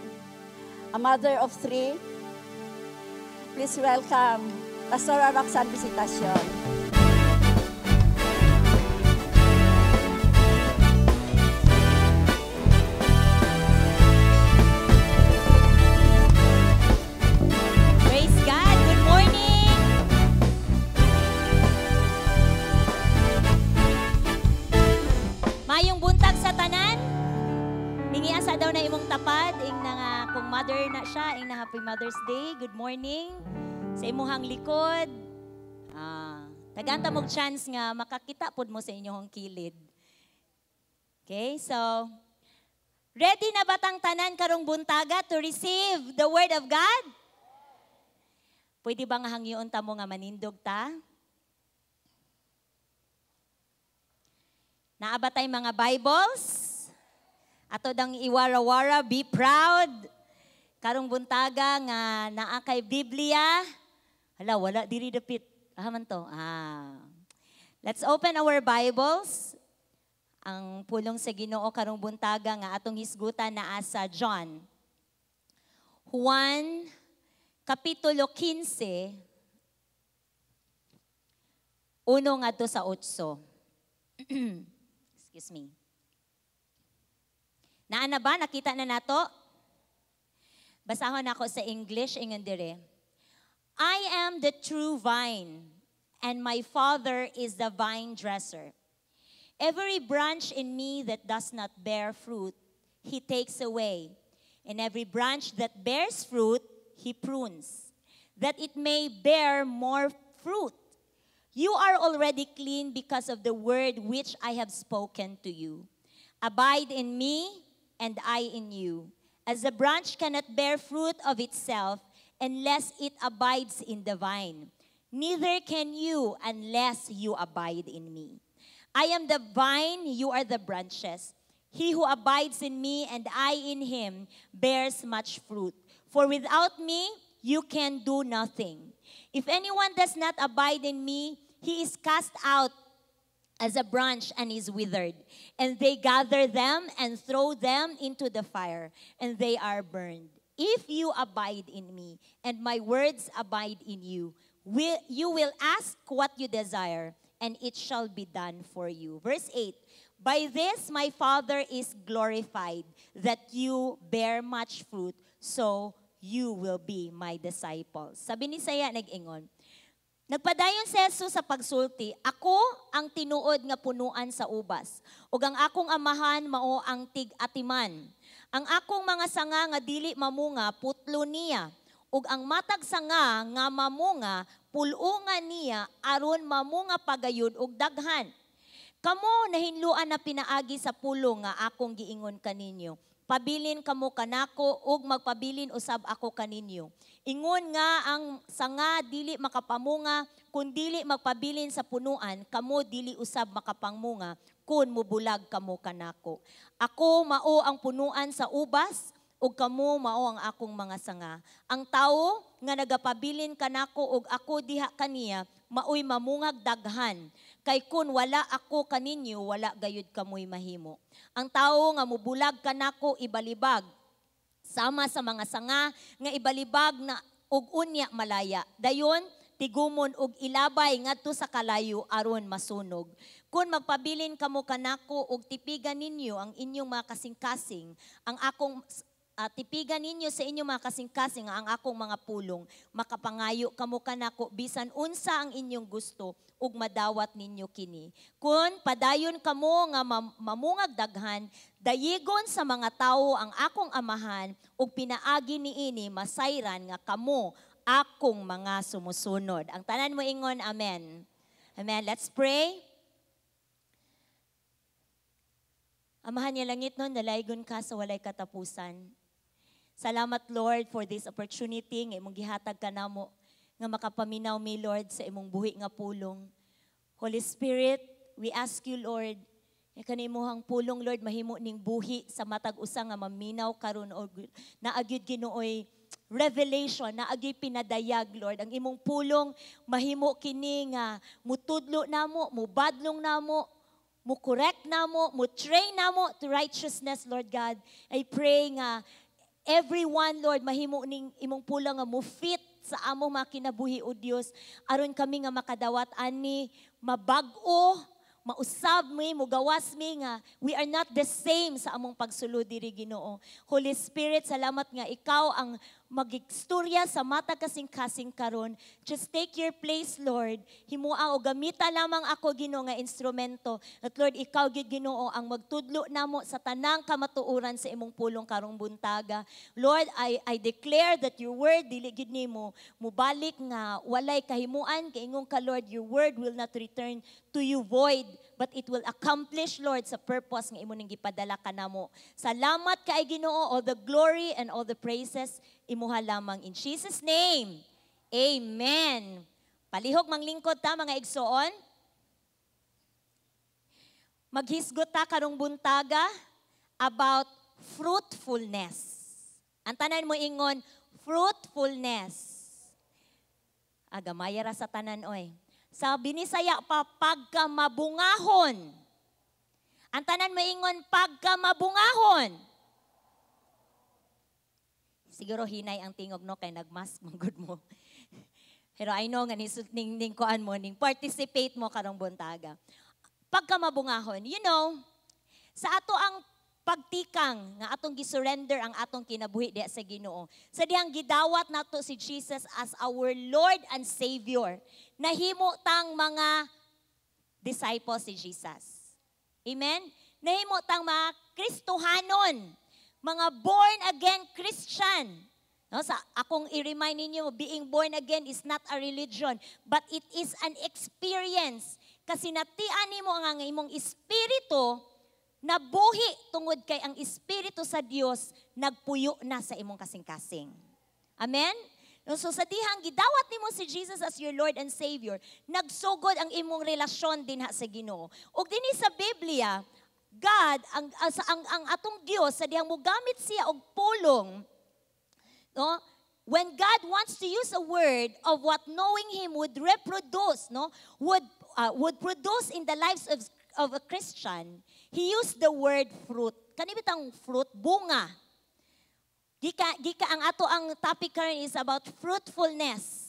A mother of 3. Please welcome Pastora Roxanne Visitacion. Praise God. Good morning. Mayong buntag sa tanan. Hingi asa daw na imong tapad, ing na nga kung mother na siya, ing na Happy Mother's Day. Good morning. Sa imuhang likod. Tagaan ta mog chance nga makakita pod mo sa inyong kilid. Okay, so ready na ba tang tanan karong buntaga to receive the word of God? Pwede ba nga hangyoon ta mo nga manindog ta? Naa ba tay mga Bibles? Ato dang iwara-wara, be proud. Karong buntaga nga naa kay Biblia. Hala, wala diri dapit. Ah, man to. Ah. Let's open our Bibles. Ang pulong sa Ginoo karong buntaga nga atong hisgutan naa sa John. Juan Kapitulo 15, 1 ngadto sa 8. Excuse me. Naa na ba? Nakita na nato? Basahon ako sa English, ingon dire. I am the true vine, and my Father is the vine dresser. Every branch in me that does not bear fruit, He takes away. And every branch that bears fruit, He prunes, that it may bear more fruit. You are already clean because of the word which I have spoken to you. Abide in me, and I in you. As the branch cannot bear fruit of itself unless it abides in the vine, neither can you unless you abide in me. I am the vine, you are the branches. He who abides in me and I in him bears much fruit. For without me, you can do nothing. If anyone does not abide in me, he is cast out as a branch and is withered. And they gather them and throw them into the fire, and they are burned. If you abide in me, and my words abide in you, you will ask what you desire, and it shall be done for you. Verse 8, by this my Father is glorified, that you bear much fruit, so you will be my disciples. Sabi ni Saya nag-ingon, nagpadayon si Jesus sa pagsulti, ako ang tinuod nga punuan sa ubas, ug ang akong amahan mao ang tig-atiman. Ang akong mga sanga nga dili mamunga, putlo niya, ug ang matag sanga nga mamunga, pulungan niya aron mamunga pagayod og daghan. Kamo nahinluan na pinaagi sa pulong nga akong giingon kaninyo. Pabilin kamo kanako ug magpabilin usab ako kaninyo. Ingon nga ang sanga dili makapamunga kun dili magpabilin sa punuan, kamo dili usab makapangunga kun mubulag kamo kanako. Ako mao ang punuan sa ubas ug kamo mao ang akong mga sanga. Ang tawo nga nagapabilin kanako ug ako diha kaniya maoy mamungag daghan. Kay kun wala ako kaninyo, wala gayud kamoy mahimo. Ang tawo nga mubulag kanako ibalibag, sama sa mga sanga nga ibalibag na og unya malaya. Dayon tigumon og ilabay ngadto sa kalayo aron masunog. Kun magpabilin kamo kanako og tipigan ninyo ang inyong mga kasing-kasing, ang akong Tipigan ninyo sa inyong mga kasing-kasing ang akong mga pulong. Makapangayo kamo kanako bisan unsa ang inyong gusto ug madawat ninyo kini. Kun padayon kamo nga mamungag daghan, dayigon sa mga tawo ang akong Amahan ug pinaagi niini masayran nga kamo akong mga sumusunod. Ang tanan mo ingon, "Amen." Amen. Let's pray. Amahan nga langitnon, dalaygon ka sa walay katapusan. Salamat, Lord, for this opportunity nga imong gihatag kanamo nga makapaminaw mi, Lord, sa imong buhi nga pulong. Holy Spirit, we ask you, Lord, nga kanimuhang pulong, Lord, mahimo ning buhi sa matag usa nga maminaw karon og naa gyud, Ginooy, revelation, naa gyud pinadayag, Lord. Ang imong pulong mahimo kini nga mutudlo namo, mubadlong namo, mo correct namo, mo train namo to righteousness, Lord God. I pray nga everyone, Lord, mahimo ning imong pulong nga mo fit sa among mga kinabuhi, O Dios, aron kami nga makadawat ani mabag-o, mausab mi, mugawas mi nga we are not the same sa among pagsulod diri, Ginoo. Holy Spirit, salamat nga ikaw ang magigstorya sa matag kasing-kasing karon. Just take your place, Lord. Himua o gamita lamang ako, Ginoo, nga instrumento. At Lord, ikaw gyud, Ginoo, ang magtudlo namo sa tanang kamatuoran sa imong pulong karong buntaga. Lord, I declare that your word dili gyud nimo mubalik nga walay kahimuan. Kaingon ka, Lord, your word will not return to you void, but it will accomplish, Lord, sa purpose nga imo ning gipadala kanamo. Salamat kay Ginoo, all the glory and all the praises imuha lamang in Jesus' name. Amen. Palihog manglingkod ta, mga igsoon. Maghisgot ta karong buntaga about fruitfulness. Ang tanan mo ingon, "Fruitfulness." Agamaya ra sa tanan oy. Sa Binisaya pa, pagkamabungahon. Ang tanan moingon, "Pagkamabungahon." Siguro hinay ang tingog, no, kay nagmask man gud mo. Pero I know nga ning kuan mo, ning participate mo karong buntaga. Pagkamabungahon, sa ato ang pagtikang nga atong gisurrender ang atong kinabuhi diha sa Ginoo. Sa dihang gidawat nato si Jesus as our Lord and Savior, nahimo tang mga disciples si Jesus. Amen? Nahimo tang mga Kristohanon, mga born again Christian. No, sa akong i-remind ninyo, being born again is not a religion, but it is an experience. Kasi natian nimo ang imong espiritu nabuhi tungod kay ang espiritu sa Dios nagpuyo na sa imong kasing-kasing. Amen? So sa dihang gidawat nimo si Jesus as your Lord and Savior, nagsugod ang imong relasyon dinha sa Ginoo. Ug dinhi sa Biblia, God, ang atong Dios, sa dihang mogamit siya og pulong, no? When God wants to use a word of what knowing Him would reproduce, no? Would produce in the lives of a Christian, He used the word fruit. Kani bitang fruit, bunga. Gika ang ato ang topic karon is about fruitfulness.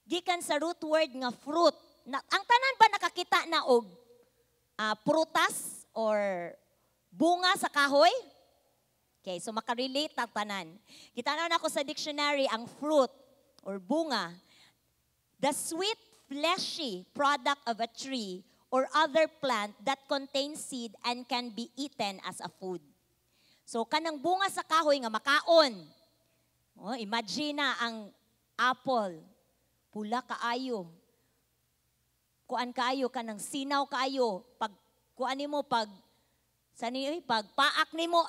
Gikan sa root word nga fruit. Na, ang tanan ba nakakita na og prutas or bunga sa kahoy? Okay, so makarelate ang tanan. Kita na ako sa dictionary ang fruit or bunga. The sweet, fleshy product of a tree or other plant that contains seed and can be eaten as a food. So kanang bunga sa kahoy nga makaon. Oh, imagine na ang apple, pula kaayo. Kuan kaayo kanang sinaw kaayo, pag kuan nimo, pag sa ni pag paak nimo,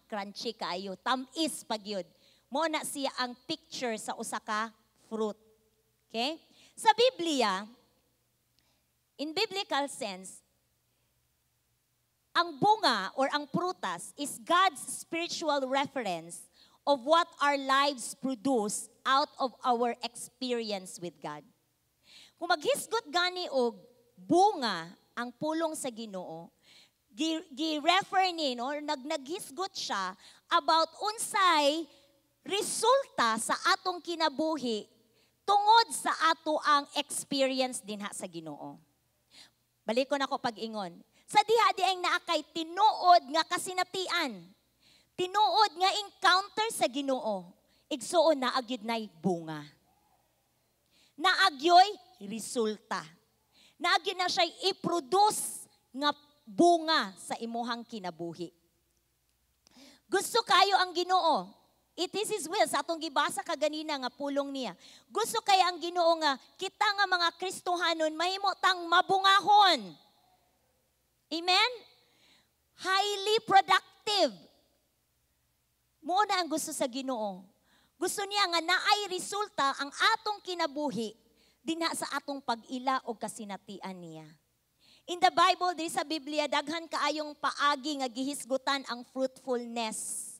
crunchy kaayo, tamis pag yun. Mo na siya ang picture sa usa ka fruit. Okay? Sa Biblia, in biblical sense, ang bunga or ang prutas is God's spiritual reference of what our lives produce out of our experience with God. Kung maghisgot gani og bunga ang pulong sa Ginoo, gi-refer ni, no, naghisgot siya about unsay resulta sa atong kinabuhi tungod sa ato ang experience dinha sa Ginoo. Balikon ako pag-ingon. Sa diha di ay naa kay tinuod nga kasinatian. Tinuod nga encounter sa Ginoo, igsuon, naa gyud nay bunga. Naa gyoy resulta. Naa gyud na siya i-produce nga bunga sa imuhang kinabuhi. Gusto kayo ang Ginoo. It is His will. Sa atong gibasa kaganina nga pulong niya. Gusto kay ang Ginoo nga kita nga mga Kristohanon mahimo tang mabungahon. Amen? Highly productive. Mao na ang gusto sa Ginoo. Gusto niya nga naay resulta ang atong kinabuhi dinha sa atong pag-ila o kasinatian niya. In the Bible, diri sa Biblia, daghan kaayong paagi nga gihisgutan ang fruitfulness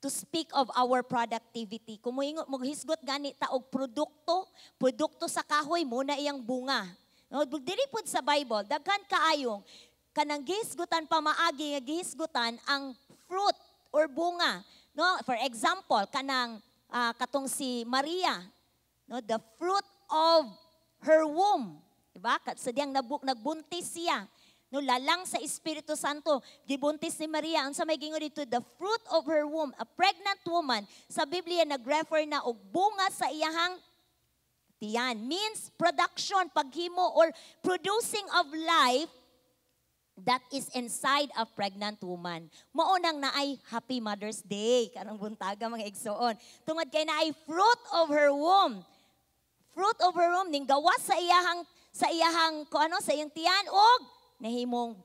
to speak of our productivity. Kung moingon mohisgot gani ta og produkto, produkto sa kahoy mao na iyang bunga. No, diri pud sa Bible, daghan kaayong kanang gihisgutan, pamaagi nga gihisgutan ang fruit or bunga. No, for example, kanang katong si Maria, no, the fruit of her womb, diba? Sa diyang nagbuntis siya. No, lalang sa Espiritu Santo, gibuntis ni Maria. Ang sa may gingon dito, the fruit of her womb, a pregnant woman, sa Biblia nag-refer na og bunga sa iyahang tiyan. Means production, paghimo or producing of life that is inside a pregnant woman. Mao nang naay Happy Mother's Day karong buntaga, mga igsoon. Tungod kay naay fruit of her womb. Fruit of her womb ning gawas sa iyahang ko ano sa iyang tiyan og nahimong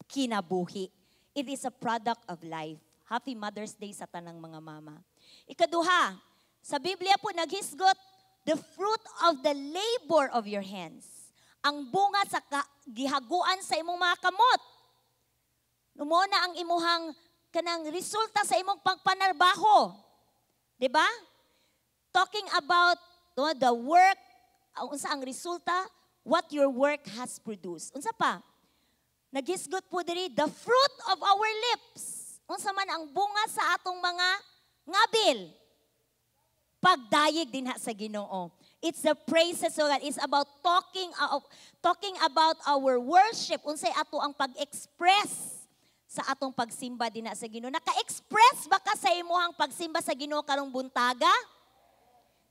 kinabuhi. It is a product of life. Happy Mother's Day sa tanang mga mama. Ikaduha, sa Biblia po naghisgot the fruit of the labor of your hands. Ang bunga sa gihaguan sa imong mga kamot. Mao na ang imuhang kanang resulta sa imong pagpanarbaho. 'Di ba? Talking about, no, the work, unsa ang resulta, what your work has produced. Unsa pa? Naghisgot po diri the fruit of our lips. Unsa man ang bunga sa atong mga ngabil? Pagdayeg dinha sa Ginoo. It's the praises of God. It's about talking about our worship. Unsay ato ang pag-express sa atong pagsimba dinha sa Ginoo. Naka-express ba ka sa imuhang pagsimba sa Ginoo karong buntaga?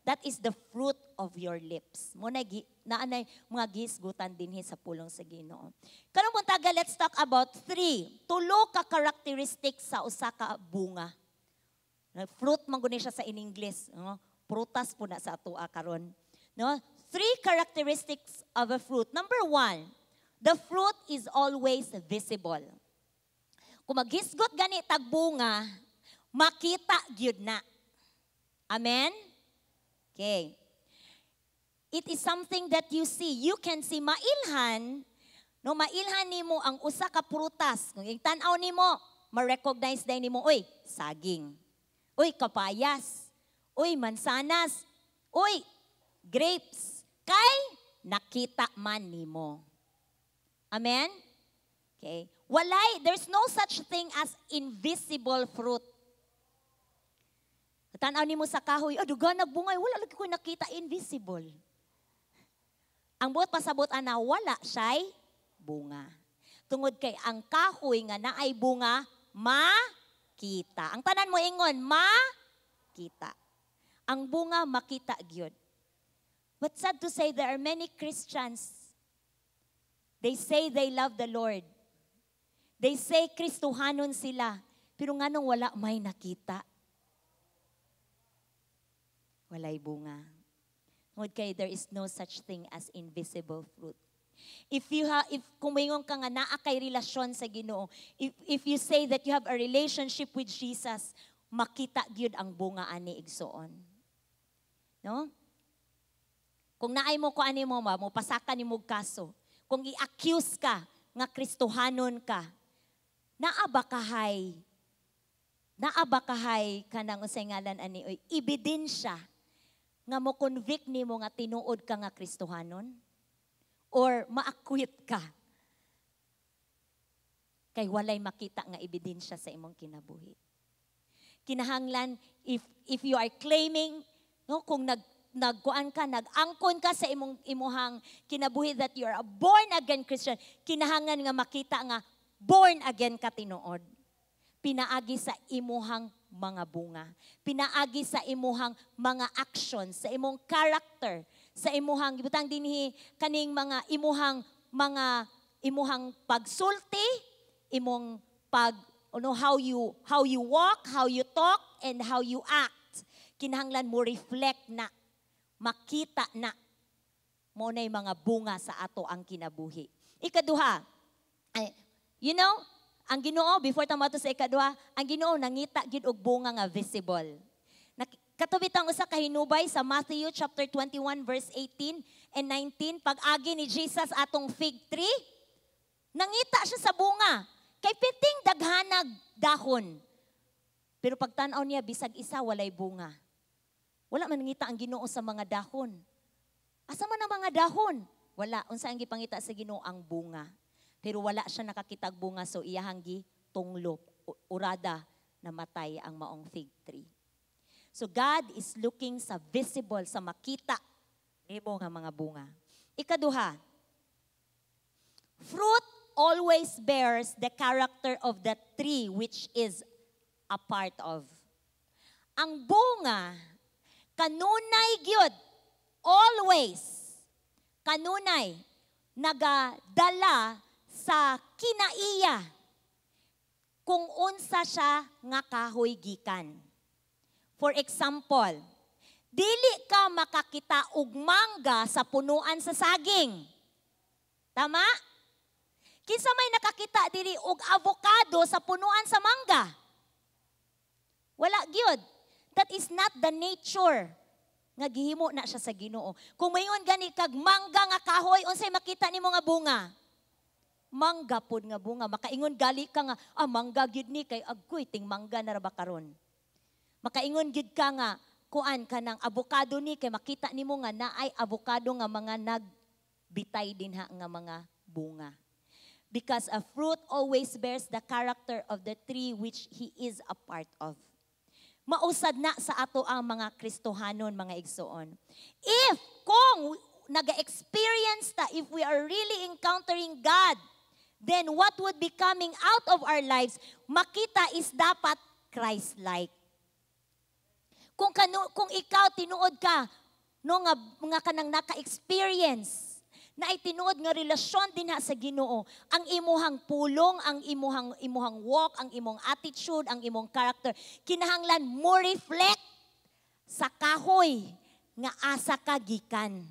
That is the fruit of your lips. Mao na naanay mga gihisgutan dinhi sa pulong sa Ginoo. Karong buntaga, let's talk about three. Tulo ka characteristics sa usa ka bunga. Fruit man guni siya sa in English, no? Prutas po na sa atoa karon. No? Three characteristics of a fruit. Number one, the fruit is always visible. Kung maghisgot gani tag bunga, makita gyud na. Amen? Okay. It is something that you see. You can see mailhan, no, mailhan nimo ang usa ka prutas. Kung tan-aw nimo, ma-recognize day nimo, "Uy, saging. Uy, kapayas. Uy, mansanas. Uy, grapes." Kay nakita man nimo. Amen? Okay. Walay, there's no such thing as invisible fruit. Tanaw nimo sa kahoy, "Oh, duga nagbungay, wala lagi ko nakita," invisible. Ang buot pasabot ana, wala siya'y bunga. Tungod kay ang kahoy nga naay bunga, makita. Ang tanan mo ingon, makita. Ang bunga makita gyud. But sad to say, there are many Christians. They say they love the Lord. They say Kristohanon sila. Pero nganong wala may nakita? Walay bunga. Tungod kay there is no such thing as invisible fruit. If you ha, if kung ka nga naa kay relasyon sa Ginoo, if you say that you have a relationship with Jesus, makita gyud ang bunga ani, igsoon. No? Kung naay mo ko ani mo ma, mo pasaka nimo og kaso. Kung i-accuse ka nga Kristohanon ka, naa ba kahay kanang unsay ngalan ani oy, ebidensya nga mo convict nimo nga tinuod ka nga Kristohanon or ma-acquit ka kay walay makita nga ebidensya sa imong kinabuhi? Kinahanglan if you are claiming, no, kung nagkuan ka, nag-angkon ka sa imong imuhang kinabuhi that you are a born again Christian, kinahanglan nga makita nga born again ka tinuod. Pinaagi sa imuhang mga bunga. Pinaagi sa imuhang mga actions, sa imong character, sa imuhang gibutang dinhi kaning mga imuhang pagsulti, imong pag ano, how you walk, how you talk and how you act. Kinahanglan mo reflect na, makita na mo na'y mga bunga sa ato ang kinabuhi. Ikaduha, ay, ang Ginoo, before ta moadto sa ikaduha, ang Ginoo nangita gid og bunga nga visible. Kato bitang usa ka hinubay sa Matthew chapter 21 verse 18 and 19, pag-agi ni Jesus atong fig tree, nangita siya sa bunga. Kay piting daghanag dahon. Pero pagtan-aw niya, bisag isa walay bunga. Wala man nangita ang Ginoo sa mga dahon. Asa man ang mga dahon? Wala. Unsa ang gipangita sa Ginoo? Ang bunga. Pero wala siya nakakitag bunga, so iyahang gitunglop. Urada namatay ang maong fig tree. So God is looking sa visible, sa makita nimo nga mga bunga. Ikaduha, fruit always bears the character of the tree which is a part of. Ang bunga, kanunay gyud, always, kanunay, nagadala sa kinaiya kung unsa siya nga kahoy gikan. For example, dili ka makakita og mangga sa punuan sa saging. Tama? Kinsa may nakakita diri og avocado sa punuan sa mangga? Wala gyud. That is not the nature nga gihimo na siya sa Ginoo. Kung mayon gani kag mangga nga kahoy, unsay makita nimo nga bunga? Mangga pod nga bunga. Makaingon gali ka nga, "Ah, mangga gyud ni kay agoy ting mangga na ra ba karon." Makaingon gyud ka nga, kuan ka ng avocado ni kay makita nimo nga naay avocado nga mga nagbitay dinha nga mga bunga. Because a fruit always bears the character of the tree which he is a part of. Mausad na sa ato ang mga Kristohanon, mga igsoon. If, kung naga-experience ta, if we are really encountering God, then what would be coming out of our lives, makita is dapat Christ-like. Kung ikaw tinuod ka, no, nga kanang naka-experience, na ay tinuod nga relasyon dinha sa Ginoo, ang imuhang pulong, ang imuhang walk, ang imong attitude, ang imong character, kinahanglan mo reflect sa kahoy nga asa ka gikan.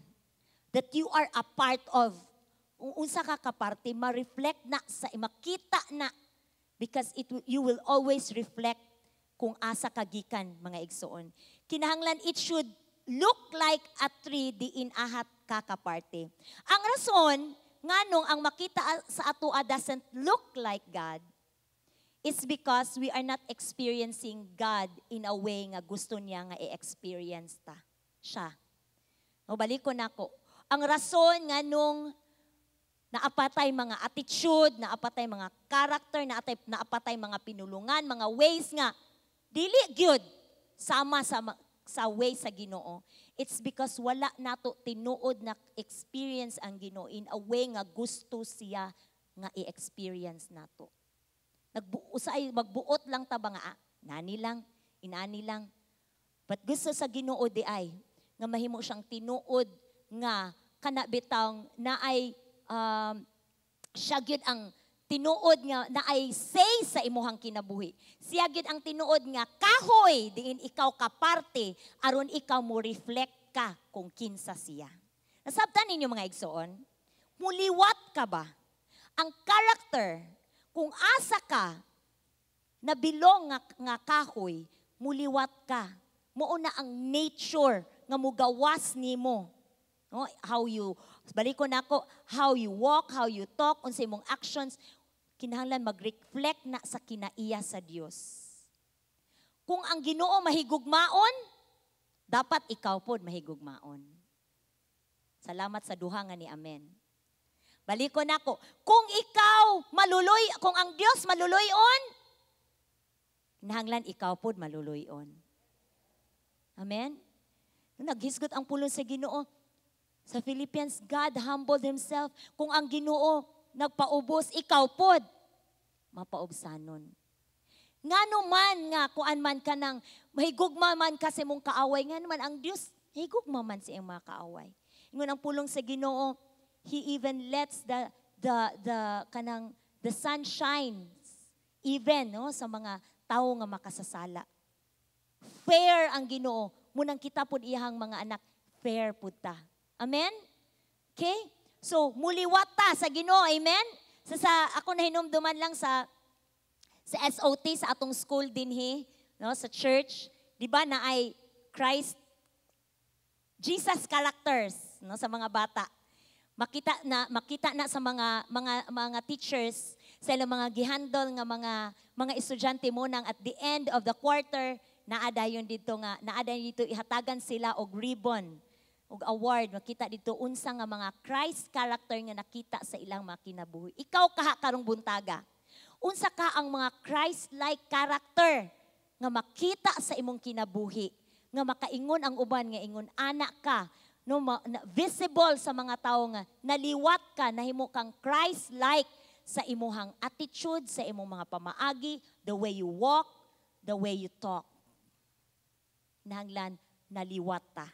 That you are a part of. Kung unsa ka kaparte, ma-reflect na sa makita na, because you will always reflect kung asa ka gikan, mga igsoon. Kinahanglan it should look like a tree diin ahat ka kaparte. Ang rason nganong ang makita sa atoa doesn't look like God is because we are not experiencing God in a way nga gusto niya nga i-experience ta siya. No, balik ko nako. Ang rason nganong naapatay mga attitude, naapatay mga character, naapatay mga pinulungan, mga ways nga dili gyud sama sa way sa Ginoo. It's because wala nato tinuod na experience ang Ginoo in a way nga gusto siya nga i-experience nato. Usahay magbuot lang ta ba nga, ah, nani lang, inani lang. But gusto sa Ginoo di ay nga mahimo siyang tinuod nga kana bitang naay siya gyud ang tinuod nga naay say sa imuhang kinabuhi. Siya gyud ang tinuod nga kahoy diin ikaw kaparte aron ikaw mo reflect ka kung kinsa siya. Nasabtan ninyo, mga igsoon? Muliwat ka ba? Ang character, kung asa ka na belong nga kahoy, muliwat ka. Mao na ang nature nga mugawas nimo. No? How you, balik ko nako, how you walk, how you talk, unsay imong actions, kinahanglan mag-reflect na sa kinaiya sa Dios. Kung ang Ginoo mahigugmaon, dapat ikaw pod mahigugmaon. Salamat sa duha nga ni amen. Balik ko nako, kung ikaw maluloy, kung ang Dios maluloy-on, kinahanglan ikaw pod maluloy-on. Amen? Naghisgot ang pulong sa Ginoo sa Philippians, God humbled Himself. Kung ang Ginoo nagpaubos, ikaw pod mapaubsanon. Ngano man nga kuan man ka nang mahigugma man ka sa imong kaaway, ngano man ang Dios higugma man sa iyang mga kaaway. Ingon ang pulong sa Ginoo, He even lets the kanang the sun shines even, no, sa mga tawo nga makasasala. Fair ang Ginoo. Munang kita pud iyahang mga anak, fair pud ta. Amen? Okay? So, muliwat ta sa Ginoo, amen? Sa ako nahinumduman lang sa SOT sa atong school dinhi, no, sa church, di ba na ay Christ Jesus characters, no, sa mga bata. Makita na sa mga teachers sa ilang mga gihandle nga mga estudyante mo nang at the end of the quarter naa dayon dito nga naa dayon dito ihatagan sila og ribbon og award. Makita dito unsa nga mga Christ character nga nakita sa ilang mga kinabuhi. Ikaw kaha karong buntaga, unsa ka ang mga Christ-like character nga makita sa imong kinabuhi nga makaingon ang uban nga ingon anak ka, no, visible sa mga tawo nga naliwat ka, nahimo kang Christ-like sa imuhang attitude, sa imong mga pamaagi, the way you walk, the way you talk? Nahanglan naliwat ta.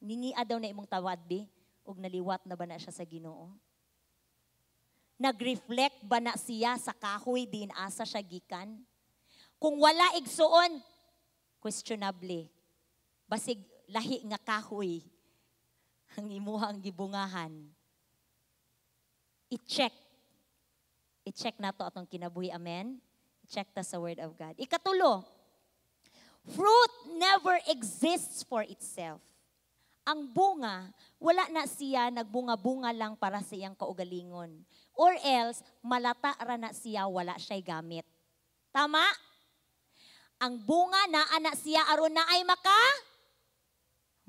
Ningia daw na imong tawad bi ug naliwat na ba na siya sa Ginoo? Nag-reflect ba na siya sa kahoy din asa siya gikan? Kung wala, igsuon, questionable. Basig lahi nga kahoy ang imuhang gibungahan. I-check. I-check nato atong kinabuhi. Amen? I-check ta sa Word of God. Ikatulo, fruit never exists for itself. Ang bunga, wala na siya nagbunga-bunga lang para sa iyang kaugalingon. Or else, malata ra na siya, wala siya'y gamit. Tama? Ang bunga naa na siya aron na ay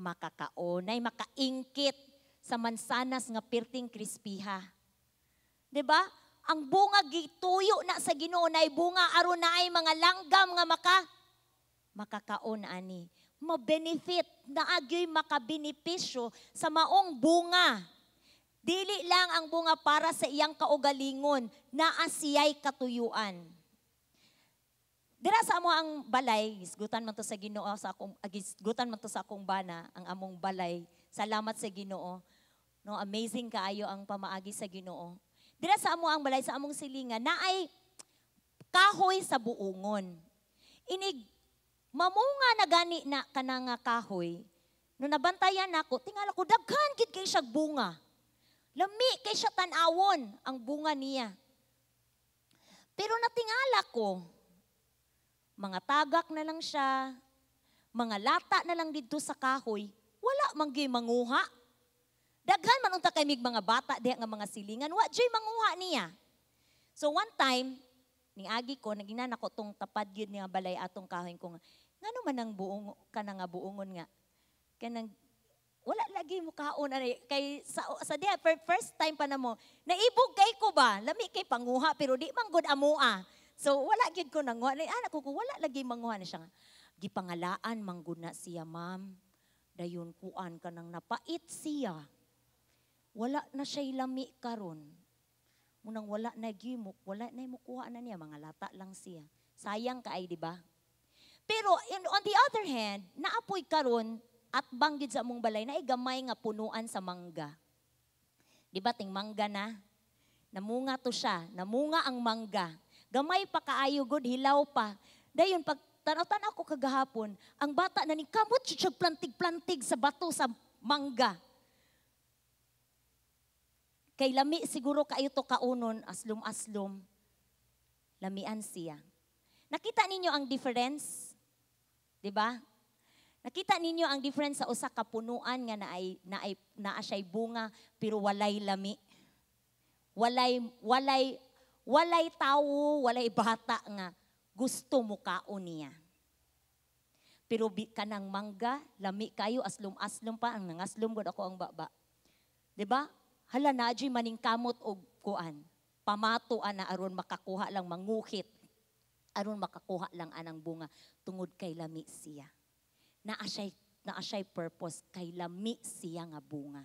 makakaon, ay makaingkit sa mansanas nga pirting krispiha. 'Di ba? Ang bunga gituyo na sa Ginoo na bunga aron na ay mga langgam nga makakaon ani. Ma-benefit, naagyoy makabenepisyo sa maong bunga. Dili lang ang bunga para sa iyang kaugalingon, naa siya'y katuyuan. Dira sa amo ang balay, gisgutan man to sa Ginoo sa akong gisgutan man to sa akong bana ang among balay. Salamat sa Ginoo. No, amazing kaayo ang pamaagi sa Ginoo. Dira sa amo ang balay, sa among silingan, naay kahoy sa buungon. Inig mamunga na gani na kana nga kahoy. No nabantayan nako, tingala ko daghan gid kay siya bunga. Lami kay siya tan-awon ang bunga niya. Pero natingala ko, mga tagak na lang siya, mga lata na lang didto sa kahoy, wala man gyud manguha. Daghan man unta kay mig mga bata diha nga mga silingan, wa jud manguha niya. So one time, ning-agi ko, nagingnan ako tong tapad gyud nga balay atong kahoy ko nga, ngano man ang buong kana nga buongon nga kanang wala lagi mo kaon ani kay sa diha first time pa namo naibog kay ko ba, lami kay panguha pero di man gud amoa. So wala gyud ko nanguha. Ni anak ko, wala lagi manguha na siya nga. Gipangalaan man gud na siya, ma'am. Dayon kuan ka nang napait siya. Wala na siya'y lami karon. Munang wala na gyud wala na mo kuha na niya, mga lata lang siya. Sayang kaay, di ba? Pero on the other hand, naapoy karon at banggid sa among balay na gamay nga punuan sa mangga. Di ba ting mangga na? Namunga to siya, namunga ang mangga. Gamay pa kaayo gud, hilaw pa. Dayon pag tanaw-tanaw ko kagahapon, ang bata na ni kamot siya plantig-plantig sa bato sa mangga. Kay lami siguro kaayo to kaunon, aslom-aslom. Lamian siya. Nakita ninyo ang difference? 'Di ba? Nakita ninyo ang difference sa usa ka punuan nga naay naay naa siya'y bunga pero walay lami. Walay tawo, walay bata nga gusto mo kaon niya. Pero kanang mangga, lami kayo, aslom-aslom pa, ang nangaslom gud ako ang baba. 'Di ba? Hala na adyoy maningkamot og kuan. Pamato ana aron makakuha lang manguhit. Aron makakuha lang anang bunga tungod kay lami siya. Naa siya'y purpose kay lami siya nga bunga.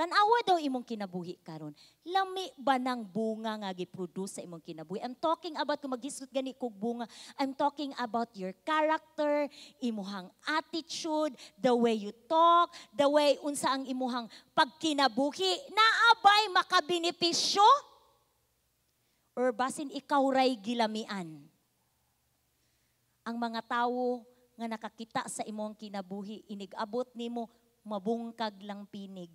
Tanawa daw imong kinabuhi karon. Lami ba ng bunga nga giproduce sa imong kinabuhi? I'm talking about, kung maghisgot gani kog bunga, I'm talking about your character, imuhang attitude, the way you talk, the way unsa ang imuhang pagkinabuhi. Naa bay makabenepisyo? Or basin ikaw ray gilamian? Ang mga tawo nga nakakita sa imong kinabuhi, inig-abot nimo, mabungkag lang pinig.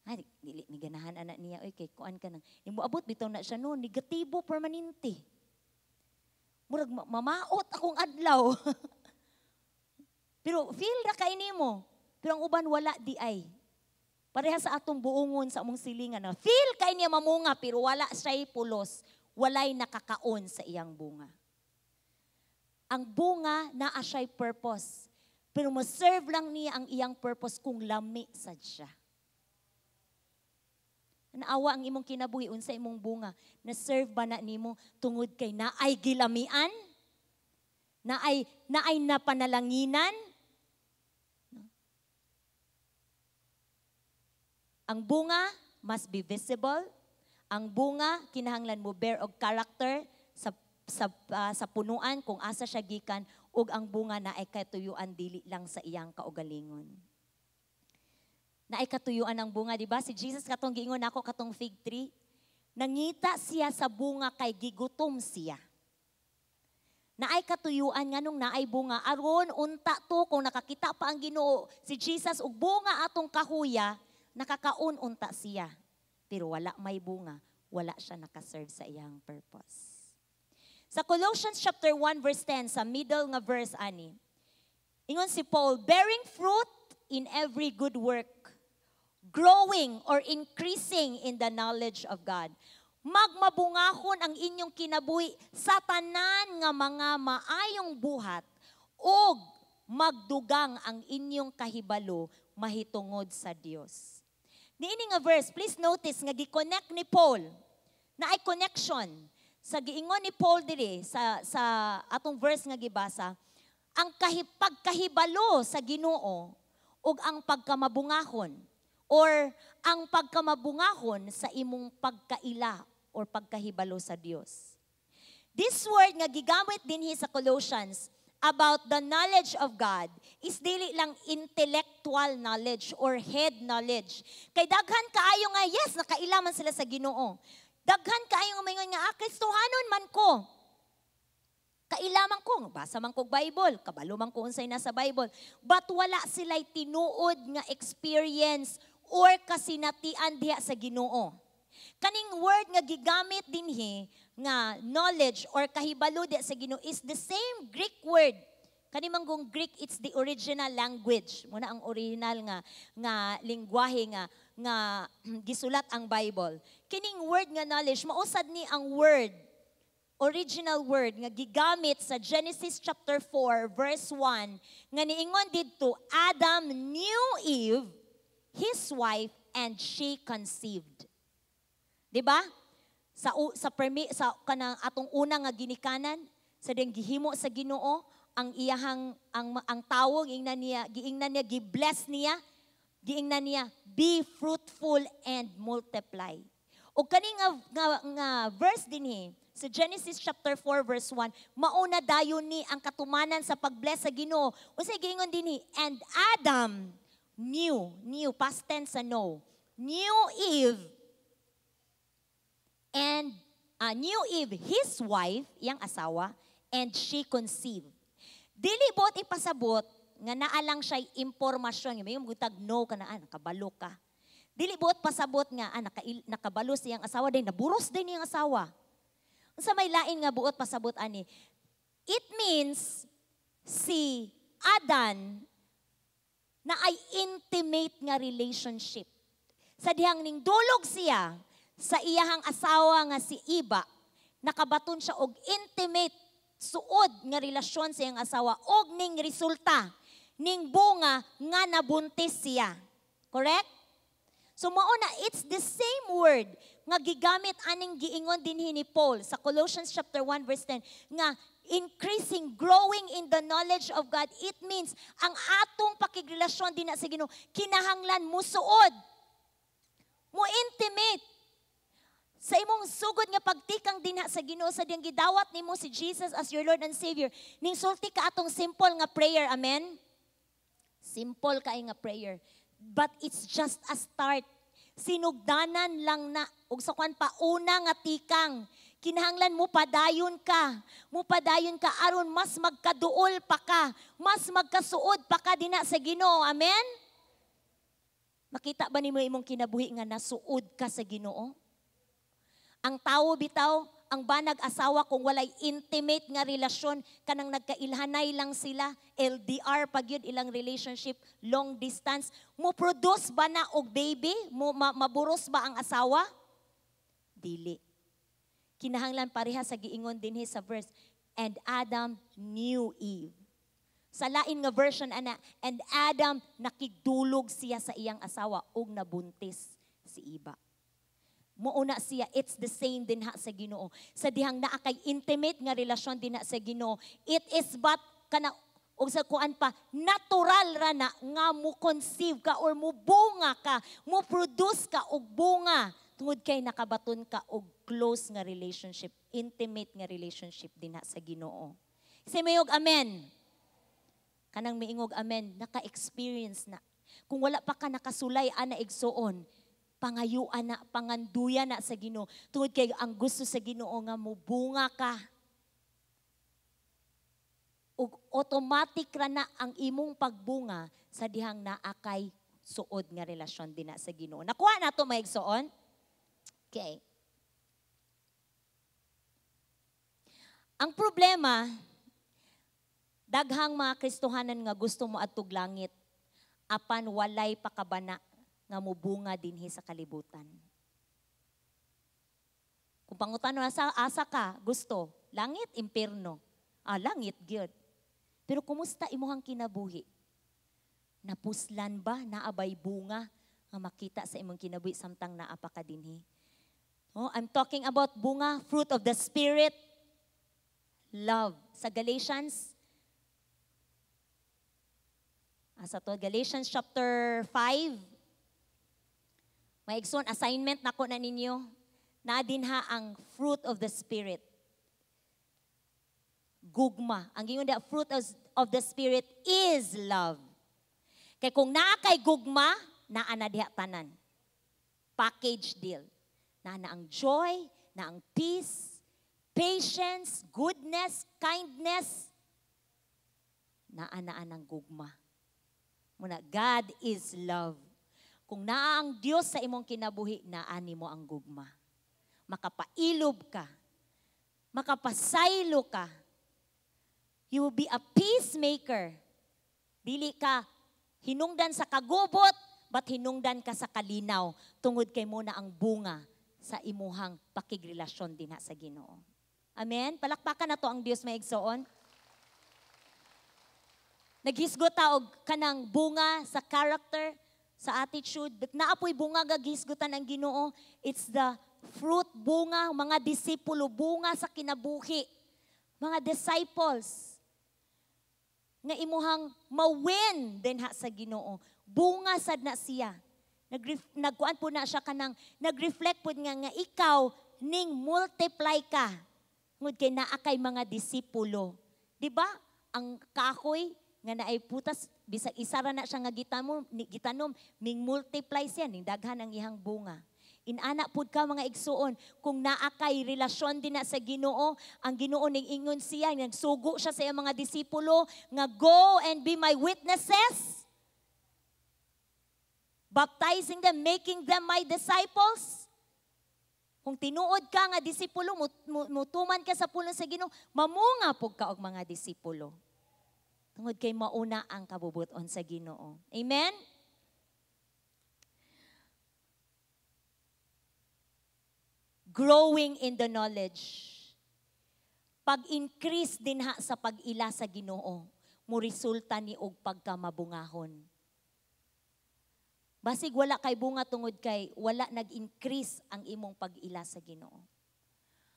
Ay, dili mi ganahan ana niya oy, kay kuan ka nang nimo abot bitaw na siya, no, negatibo permanente. Murag mamaot akong adlaw. Pero feel ra kay nimo. Pero ang uban wala di ay. Pareha sa atong buongon sa among silingan na feel kay niya mamunga pero wala siya'y pulos, walay nakakaon sa iyang bunga. Ang bunga naa siya'y purpose. Pero mo-serve lang niya ang iyang purpose kung lami sad siya. Naawa ang imong kinabuhi, unsa imong bunga? Na-serve ba na nimo tungod kay naay gilamian? Naay napanalanginan? No? Ang bunga must be visible. Ang bunga kinahanglan mo bear og character sa punuan kung asa siya gikan, ug ang bunga na ay katuyuan dili lang sa iyang kaugalingon. Naay katuyuan ang bunga, di ba? Si Jesus katong giingon nako katong fig tree, nangita siya sa bunga kay gigutom siya. Naay katuyuan nganong naay bunga aron unta to kung nakakita pa ang Ginoo si Jesus og bunga atong kahuya, nakakaon unta siya. Pero wala may bunga, wala siya nakaserve sa iyang purpose. Sa Colossians chapter 1 verse 10, sa middle nga verse ani, ingon si Paul, bearing fruit in every good work, growing or increasing in the knowledge of God. Magmabungahon ang inyong kinabuhi sa tanan nga mga maayong buhat ug magdugang ang inyong kahibalo mahitungod sa Dios. Niini nga verse, please notice nga gi-connect ni Paul na ay connection sa giingon ni Paul diri sa atong verse nga gibasa, ang pagkahibalo sa Ginoo ug ang pagkamabungahon or ang pagkamabungahon sa imong pagkaila or pagkahibalo sa Dios. This word nga gigamit dinhi sa Colossians about the knowledge of God is dili lang intellectual knowledge or head knowledge. Kay daghan kaayo nga yes, nakaila man sila sa Ginoo. Daghan kaayo nga maingon nga Kristohanon man ko. Kaila man ko, basa man kog Bible, kabalo man ko unsay nasa Bible. But wala sila'y tinuod nga experience or kasinatian diha sa Ginoo. Kaning word nga gigamit dinhi nga knowledge or kahibalo diha sa Ginoo is the same Greek word. Kani man gong Greek, it's the original language. Muna ang original nga lingwahe nga gisulat ang Bible. Kining word nga knowledge, mausad ni ang word, original word nga gigamit sa Genesis chapter 4 verse 1 nga niingon didto, Adam knew Eve, his wife, and she conceived. Di ba? Sa kanang atong una nga ginikanan, sa diyang gihimo sa Ginoo ang iyahang ang tawo, giingnan niya, gi-bless niya, giingnan niya, be fruitful and multiply. O kani nga verse dinhi sa Genesis chapter 4 verse 1, mauna dayon ni ang katumanan sa pag-bless sa Ginoo. Unsay giingon dinhi? And Adam knew, past tense sa know, knew Eve and knew Eve, his wife, iyang asawa, and she conceived. Dili bot ipasabot nga naalang siya'y impormasyon. May mugtag no ka na, nakabalo ka. Dili buot pasabot nga, nakabalo siyang asawa, din naburos din iyang asawa. Unsa may lain nga buot pasabot ani? It means si Adan na ay intimate nga relationship. Sa dihang ning dulog siya sa iyahang asawa nga si Iba, nakabaton siya og intimate suod nga relasyon sa iyang asawa og ning resulta ning bunga nga nabuntis siya. Correct? So mao na, it's the same word nga gigamit aning giingon dinhi ni Paul sa Colossians chapter 1 verse 10 nga increasing, growing in the knowledge of God. It means ang atong pakigrelasyon din na sa Ginoo kinahanglan musuod. Mo intimate. Sa imong sugod nga pagtikang dinha sa Ginoo, sa diyang gidawat nimo si Jesus as your Lord and Savior, ning sulti ka atong simple nga prayer, amen? Simple kay nga prayer. But it's just a start. Sinugdanan lang na ug sa kwan pa una nga tikang. Kinahanglan mo padayon ka. Mo padayon ka aron mas magkaduol pa ka, mas magkasuod pa ka dinha sa Ginoo. Amen? Makita ba nimo imong kinabuhi nga nasuod ka sa Ginoo? Ang tawo bitaw, ang banag asawa, kung walay intimate nga relasyon, kanang nagkailhanay lang sila, LDR pag yun ilang relationship, long distance, mo produce ba na og baby? Mo maburos ba ang asawa? Dili. Kinahanglan pareha sa giingon dinhi sa verse, "And Adam knew Eve." Sa lain nga version ana, "And Adam nakigdulog siya sa iyang asawa ug nabuntis si Iba." Muuna siya, it's the same din ha sa Ginoo. Sa dihang naa kay intimate nga relasyon din ha sa Ginoo, it is but kana og sa kuan pa natural ra na nga mo conceive ka or mo bunga ka, mo produce ka og bunga tungod kay nakabaton ka og close nga relationship, intimate nga relationship din ha sa Ginoo. Say mayog amen. Kanang miingog amen, naka-experience na. Kung wala pa ka nakasulay ana, igsuon, pangayuan na, panganduyan na sa Ginoo. Tungod kay ang gusto sa Ginoo nga mubunga ka. Ug automatic ra na ang imong pagbunga sa dihang naa kay suod nga relasyon din na sa Ginoo. Nakuha na to, mga igsoon? Okay. Ang problema, daghang mga Kristohanan nga gusto mo adtog langit, apan walay pakabana nga mubunga dinhi sa kalibutan. Kung pangutano asa, asa ka gusto, langit, impierno? Ah, langit gyud. Pero kumusta imuhang kinabuhi? Napuslan ba? Naabay bunga nga makita sa imong kinabuhi samtang naa pa ka dinhi? Oh, I'm talking about bunga, fruit of the Spirit, love. Sa Galatians, asa to? Galatians chapter 5. May igsoon, assignment nako na ninyo. Na din ha ang fruit of the Spirit. Gugma. Ang gingon the fruit of the Spirit is love. Kay kung naa kay gugma, naa na diha tanan. Package deal. Naa na ang joy, na ang peace, patience, goodness, kindness. Naa na ang gugma. Muna, God is love. Kung naa ang Dios sa imong kinabuhi, naa nimo ang gugma. Makapailob ka. Makapasaylo ka. You will be a peacemaker. Dili ka hinungdan sa kagubot, but hinungdan ka sa kalinaw. Tungod kay mo na ang bunga sa imuhang pakigrelasyon dinha sa Ginoo. Amen? Palakpakan na to ang Dios, mga igsoon. Naghisgot ta og kanang bunga sa character, sa attitude, but naapoy bunga gagisgutan ang Ginoo. It's the fruit, bunga, mga disipulo, bunga sa kinabuhi. Mga disciples nga imuhang mawin din ha sa Ginoo. Bunga sad na siya. Nagkuan po na siya kanang nag-reflect po nga nga ikaw ning multiply ka. Ngud kay naa kay mga disipulo. Di ba? Ang kahoy nga naay putas, bisag isa ra na siya nga gitanom, gitanom, ming multiply siya ning daghan ang iyang bunga. Inana pud ka, mga igsuon, kung naa kay relasyon din na sa Ginoo, ang Ginoo ning ingon siya, nagsugo siya sa iyang mga disipulo nga go and be my witnesses, baptizing them, making them my disciples. Kung tinuod ka nga disipulo, mutuman ka sa pulong sa Ginoo, mamunga pud ka og mga disipulo. Tungod kay mauna ang kabubuton sa Ginoo. Amen? Growing in the knowledge. Pag-increase din ha sa pag-ila sa Ginoo, mo resulta ni og pagkamabungahon. Basig wala kay bunga tungod kay wala nag-increase ang imong pag-ila sa Ginoo.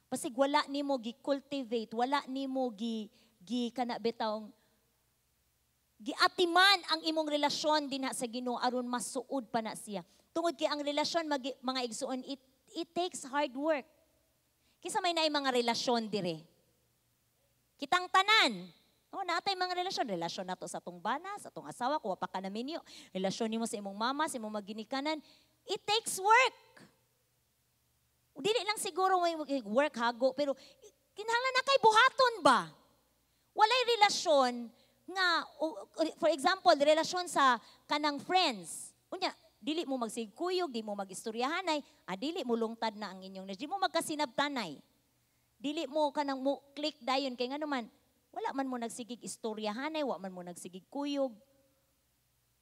Basig wala nimo gi-cultivate, wala nimo gi gi kana bitawng giatiman ang imong relasyon dinha sa Ginoo aron masuod pa na siya. Tungod kay ang relasyon mga igsuon, it takes hard work. Kinsa may naay mga relasyon dire? Kitang tanan. Oh, natay mga relasyon. Relasyon nato sa atong bana, sa atong asawa, kuha pa ka na minyo. Relasyon nimo sa imong mama, sa imong maginikanan. It takes work. Dili lang siguro may work hago, pero kinahanglan na kay buhaton ba? Walay relasyon nga, for example, relasyon sa kanang friends. Unya, dili mo magsigkuyog, di mo magistoryahanay, dili mo lungtad na ang inyong, di mo magkasinabtanay. Dili mo kanang mo click dayon kay ngano man, wala man mo nagsigig istoryahanay, wa man mo nagsigig kuyog.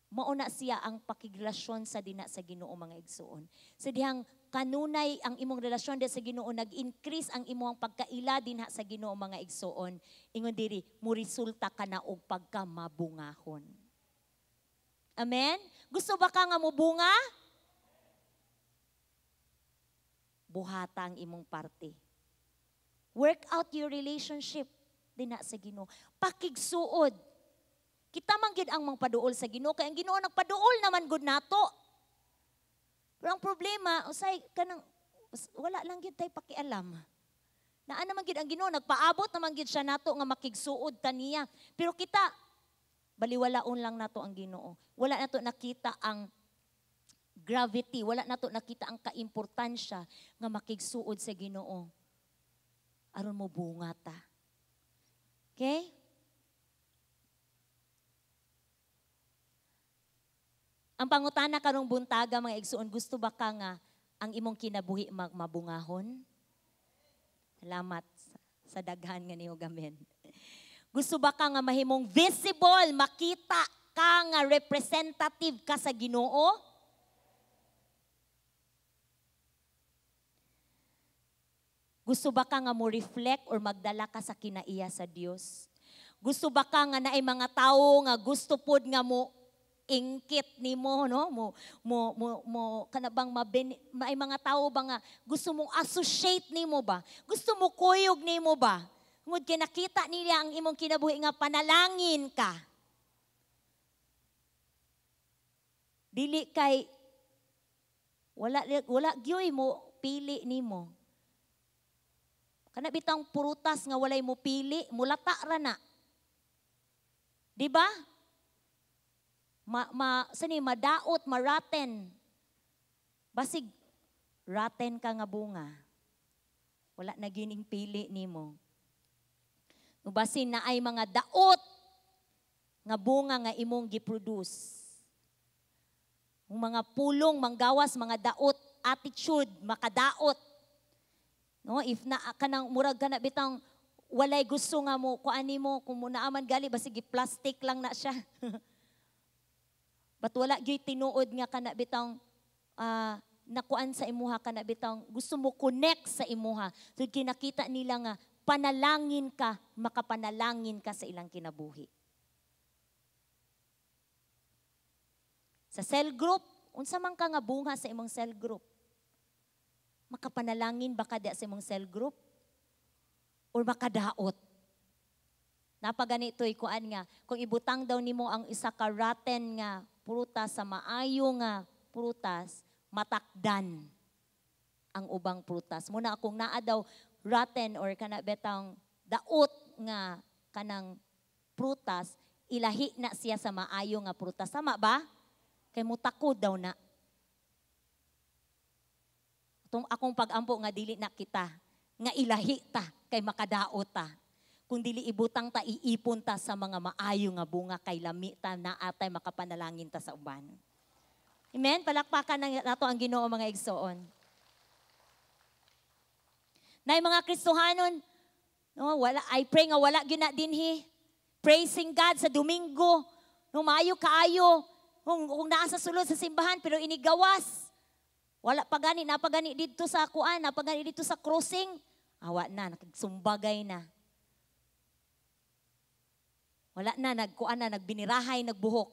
Mauna siya ang pakigrelasyon sa dina sa Ginoo, mga igsuon. Sa dihang kanunay ang imong relasyon sa Ginoo, nag-increase ang imong pagkaila dinha sa Ginoo, mga igsuon. Ingon diri, mo resulta ka na og pagkamabungahon. Amen? Gusto ba ka nga mobunga? Buhata ang imong parte. Work out your relationship dinha sa Ginoo. Pakigsuod. Kita man gyud ang mangpaduol sa Ginoo kay ang Ginoo nagpaduol naman gud nato. Pero ang problema, usay kanang wala lang gyud tay pakialam. Naa naman gyud ang Ginoo, nagpaabot naman gyud siya nato nga makigsuod ta niya. Pero kita baliwalaon lang nato ang Ginoo. Wala nato nakita ang gravity, wala nato nakita ang kaimportansya nga makigsuod sa Ginoo. Aron mo bunga ta. Okay? Ang pangutana karong buntaga, mga igsuon, gusto ba ka nga ang imong kinabuhi mabungahon? Salamat sa daghan nga niyo gamen. Gusto ba ka nga mahimong visible, makita ka nga representative ka sa Ginoo? Gusto ba ka nga mo reflect or magdala ka sa kinaiya sa Dios? Gusto ba ka nga naay mga tawo nga gusto pod nga mo ingkit nimo, no? Mo mo mo mo kana bang may mga tawo ba nga gusto mong associate nimo ba? Gusto mo kuyog nimo ba? Tungod kay nakita nila ang imong kinabuhi nga panalangin ka. Dili kay wala gyoy mo pili nimo. Kana bitang prutas nga walay mo pili, mulata ra na. Di ba? Madaot, maraten. Basig raten ka nga bunga. Wala na gining pili nimo. Basin na ay mga daot nga bunga nga imong giproduce. Ang mga pulong manggawas, mga daot attitude, makadaot. No, if na kanang murag kana bitang walay gusto nga mo kuan nimo kung naaman gali basig gi-plastic lang na siya. But wala gyud tinuod nga kana bitang nakuan sa imuha, kana bitang gusto mo connect sa imuha. So kinakita nila nga panalangin ka, makapanalangin ka sa ilang kinabuhi. Sa cell group, unsa man ka nga bunga sa imong cell group? Makapanalangin ba ka sa imong cell group? Or makadaot? Napaganito'y kuan nga, kung ibutang daw nimo ang isa ka rotten nga prutas sa maayo nga prutas, matakdan ang ubang prutas. Muna kung naa daw rotten or kana betang daot nga kanang prutas, ilahi na siya sa maayo nga prutas. Tama ba? Kay mutakod daw na. Itong akong pag-ampo nga dili na kita, nga ilahi ta, kay makadaot ta. Kung dili ibutang ta, iipon ta sa mga maayo nga bunga, kay lami ta, naatay makapanalangin ta sa uban. Amen? Palakpakan nato ang Ginoo, mga igsoon. Nay mga Kristohanon, no, wala, I pray nga wala gyud na dinhi. Praising God sa Domingo. No, maayo kaayo. Kung naa sa sulod sa simbahan pero inigawas. Wala pa gani, napagani dito sa kuan, napagani dito sa crossing. Awa na, nagsumbagay na. Wala na, nagkuan na, nagbinirahay, nagbuhok.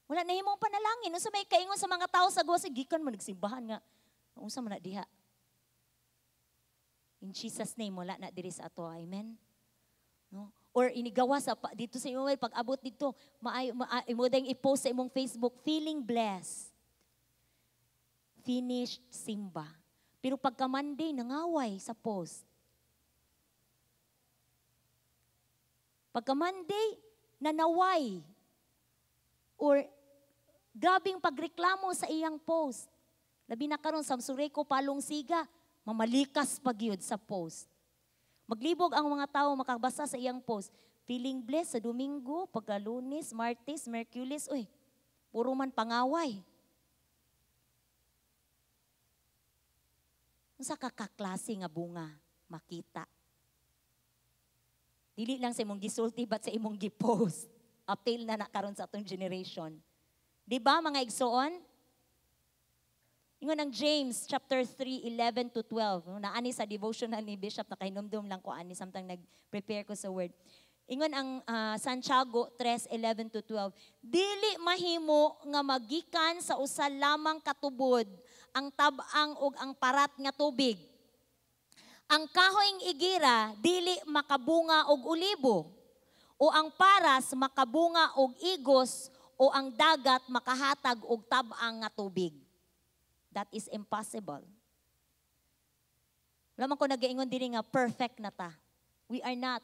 Wala na himong panalangin. Unsa may kaingon sa mga tao sa gawas, gikan man nagsimbahan nga. Unsa man na diha? In Jesus name, wala na diri sa ato. Amen? No? Or inigawa sa dito sa imo pag abot dito, maayo imo dayong i-post sa imong Facebook, feeling blessed. Finished simba. Pero pagka Monday, nangaway sa post. Pagka Monday, nanaway. Or grabing pagreklamo sa iyang post. Labi na karon sa Sureko palong siga, mamalikas pagyud sa post. Maglibog ang mga tao makabasa sa iyang post. Feeling blessed sa Domingo, pagka Lunes, Martes, Merkules, uy, puro man pangaway. Unsa ka kaklase nga bunga makita? Dili lang sa imong gisulti but sa imong gipost. Appeal na na karon sa atong generation. Di ba mga igsoon? Ingon ang James chapter 3, 11 to 12. No, naani sa devotional ni Bishop, nakahinumdum lang ko ani samtang nag-prepare ko sa word. Ingon ang Santiago 3, 11 to 12. Dili mahimo nga magikan sa usa lamang katubod ang tab-ang ug ang parat nga tubig. Ang kahoyng igira dili makabunga og olibo, o ang paras makabunga og igos, o ang dagat makahatag og tab-ang nga tubig. That is impossible. Wala man ko nagaingon diri nga perfect na ta. We are not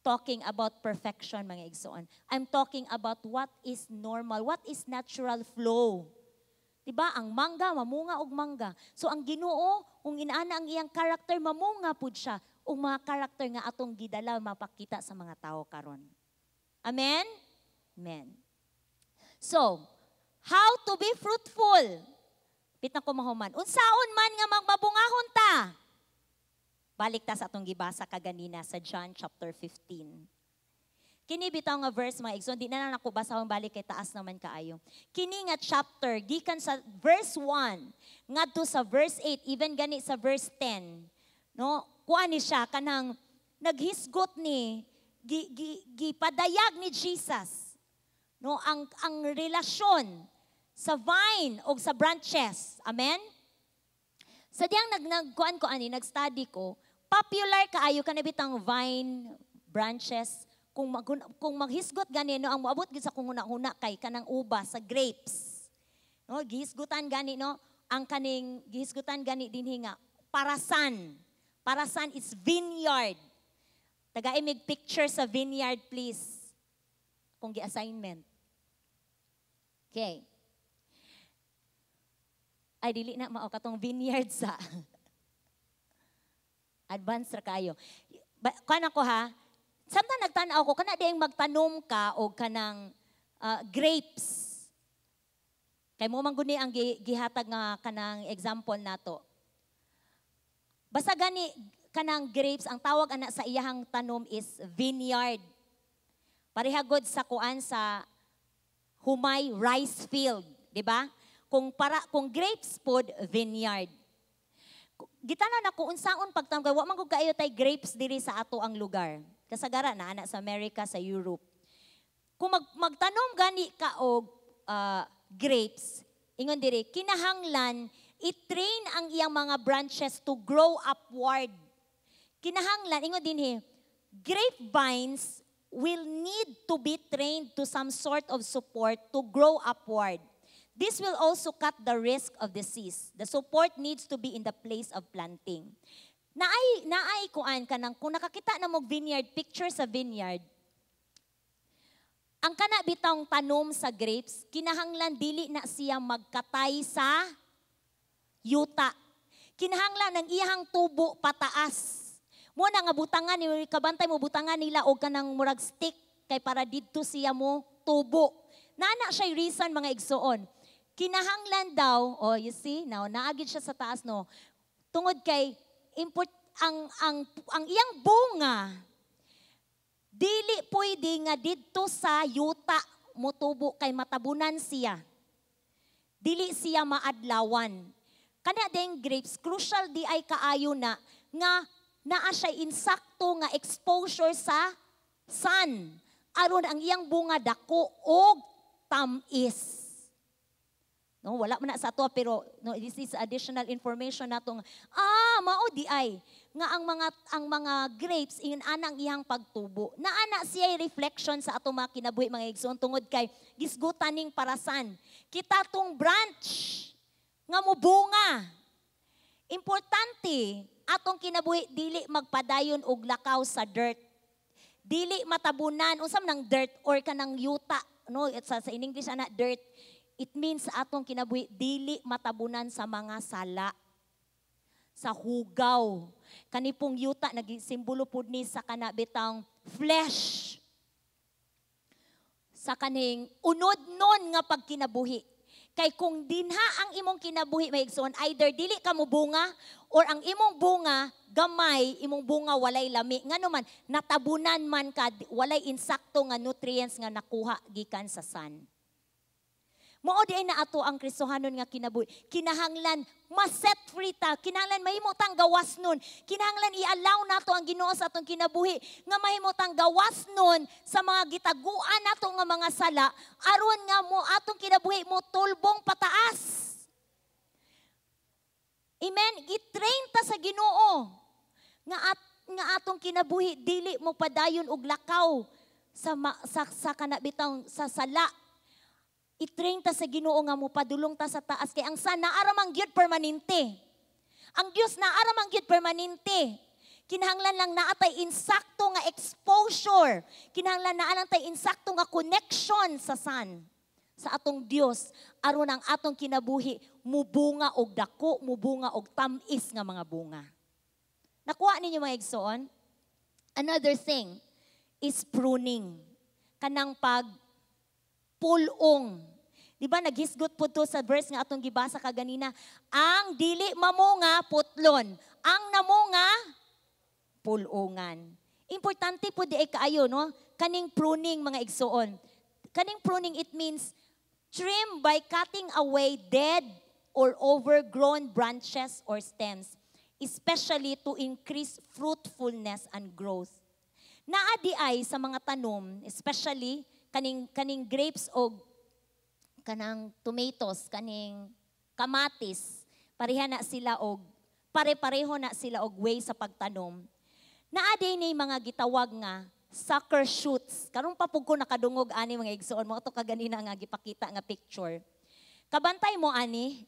talking about perfection, mga igsoon. I'm talking about what is normal, what is natural flow. Diba? Ang mangga, mamunga og mangga. So ang Ginoo, kung inaana ang iyang character, mamunga pud siya og mga character nga atong gidala mapakita sa mga tao karon. Amen? Amen. So, how to be fruitful? Pit na ko mahuman. Unsaon man nga magmabungahon ta? Balik ta sa atong gibasa kaganina sa John chapter 15. Kini bitaw nga verse mga igsoon, di na lang ako basahon balik kay taas naman kaayo. Kini nga chapter gikan sa verse 1 ngadto sa verse 8, even gani sa verse 10. No, kuan ni siya kanang naghisgot ni gipadayag ni Jesus. No, ang relasyon sa vine o sa branches. Amen? Sa diyang nagkuan ko ani, nag-study ko, popular kaayo kanabitang vine branches. Kung maghisgot gani no, ang moabot gyud sa kung huna-huna kay kanang uba sa grapes. No, gihisgutan gani no, ang kaning gihisgutan gani dinhi nga parasan. Parasan is vineyard. Taga imig picture sa vineyard please. Kung gi-assignment. Okay. Ay, dili na mao katong vineyard sa. Advance ra kayo. Kuan ako ha. Samtang nagtan-aw ko, kana diyang magtanom ka og kanang grapes. Kay mo man guni ang gihatag nga kanang example nato. Basta gani kanang grapes, ang tawag ana sa iyahang tanom is vineyard. Parehagod sa kuan sa humay rice field, di ba? Kung grapes pod, vineyard. Gitanaw na kung unsaon pagtanom kay wa man gud kaayo tay grapes diri sa ato ang lugar. Kasagara na ana sa America, sa Europe. Kung magtanom gani ka og grapes, ingon diri kinahanglan i-train ang iyang mga branches to grow upward. Kinahanglan ingon dinhi, grapevines will need to be trained to some sort of support to grow upward. This will also cut the risk of disease. The support needs to be in the place of planting. Naay kuan ka nang, kung nakakita na mong vineyard, picture sa vineyard, ang kana bitawng tanom sa grapes, kinahanglan dili na siya magkatay sa yuta. Kinahanglan ang iyang tubo pataas. Mo na nga butangan, kabantay mo butangan nila og kanang murag stick kay para didto siya mo tubo. Nana siya reason mga igsoon. Kinahanglan daw, oh you see, now naagid siya sa taas no. Tungod kay import ang iyang bunga dili pwede nga didto sa yuta motubo kay matabunan siya. Dili siya maadlawan. Kana ding grapes crucial di ay kaayo na nga naa siya insakto nga exposure sa sun aron ang iyang bunga dako og tam-is. No, wala man na sa ato pero no, this is additional information nato nga mao di ay nga ang mga grapes ingon ana ang iyang pagtubo. Naana siya reflection sa ato mga kinabuhi mga igsoon tungod kay gisgutan ning parasan. Kita tong branch Nga mubunga. Importante atong kinabuhi dili magpadayon og lakaw sa dirt. Dili matabunan unsa man ang dirt or kanang yuta, no? Sa in English ana, dirt. It means sa atong kinabuhi dili matabunan sa mga sala, sa hugaw. Kani pong yuta nagsimbolo pud ni sa kana bitang flesh, sa kaning unod nun nga pagkinabuhi. Kay kung dinha ang imong kinabuhi, mga igsoon, either dili ka mo bunga or ang imong bunga gamay, imong bunga walay lami. Ngano man, natabunan man ka, walay insakto nga nutrients nga nakuha gikan sa sun. Mao di ay na ato ang Kristohanon nga kinabuhi. Kinahanglan ma-set free ta, kinahanglan mahimo tang gawas nun. Kinahanglan i-allow nato ang Ginoo sa atong kinabuhi nga mahimo tang gawas nun sa mga gitaguan nato nga mga sala aron nga mo atong kinabuhi mo tulbong pataas. Amen. Gitrain ta sa Ginoo nga atong kinabuhi dili mo padayon og lakaw sa ma, sa, sa kana bitang sa sala. I-train ta sa Ginoo nga mo padulong ta sa taas kay ang sun naa man gyud permanente. Ang Dios naa man gyud permanente. Kinahanglan lang naa tay insakto nga exposure. Kinahanglan naa lang tay insakto nga connection sa sun, sa atong Dios aron ang atong kinabuhi mubunga og dako, mubunga og tam-is nga mga bunga. Nakuha ninyo, mga igsoon? Another thing is pruning. Kanang pag pulong. Di ba naghisgot po to sa verse nga atong gibasa kaganina, ang dili mamunga putlon, ang namunga pulungan. Importante po di ay kaayo, no? Kaning pruning, mga igsoon. Kaning pruning, it means trim by cutting away dead or overgrown branches or stems, especially to increase fruitfulness and growth. Naa di ay sa mga tanom, especially kaning grapes o kanang tomatoes, kaning kamatis, pareha na sila og pare-pareho na sila og way sa pagtanom. Naa di ni mga gitawag nga sucker shoots. Karon pa pud ko nakadungog ani, mga igsoon, mo to kaganina nga gipakita nga picture. Kabantay mo ani,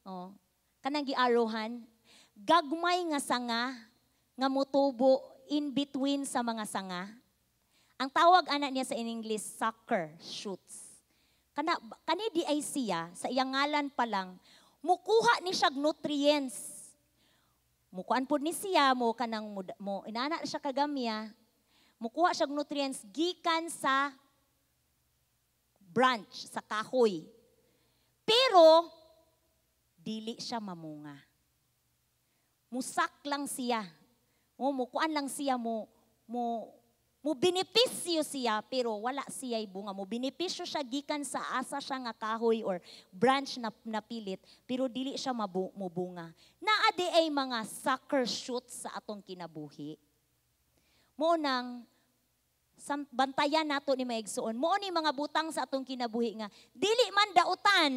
oh, kanang giarohan, gagmay nga sanga nga motubo in between sa mga sanga. Ang tawag ana niya sa in English, sucker shoots. Kana kani di ay siya sa iyang ngalan pa lang mukuha ni siya nutrients. Mukuan pud ni siya mo kanang mo, mo inana siya kagamya. Mukuha siya nutrients gikan sa branch, sa kahoy. Pero dili siya mamunga. Musak lang siya. O mukuan lang siya, mo mo mo benepisyo siya pero wala siya bunga. Mo benepisyo siya gikan sa asa siya nga kahoy or branch na napilit pero dili siya mobunga. Naa di ay mga sucker shoots sa atong kinabuhi. Mo nang bantayan nato ni mga igsoon. Mo ni mga butang sa atong kinabuhi nga dili man dautan.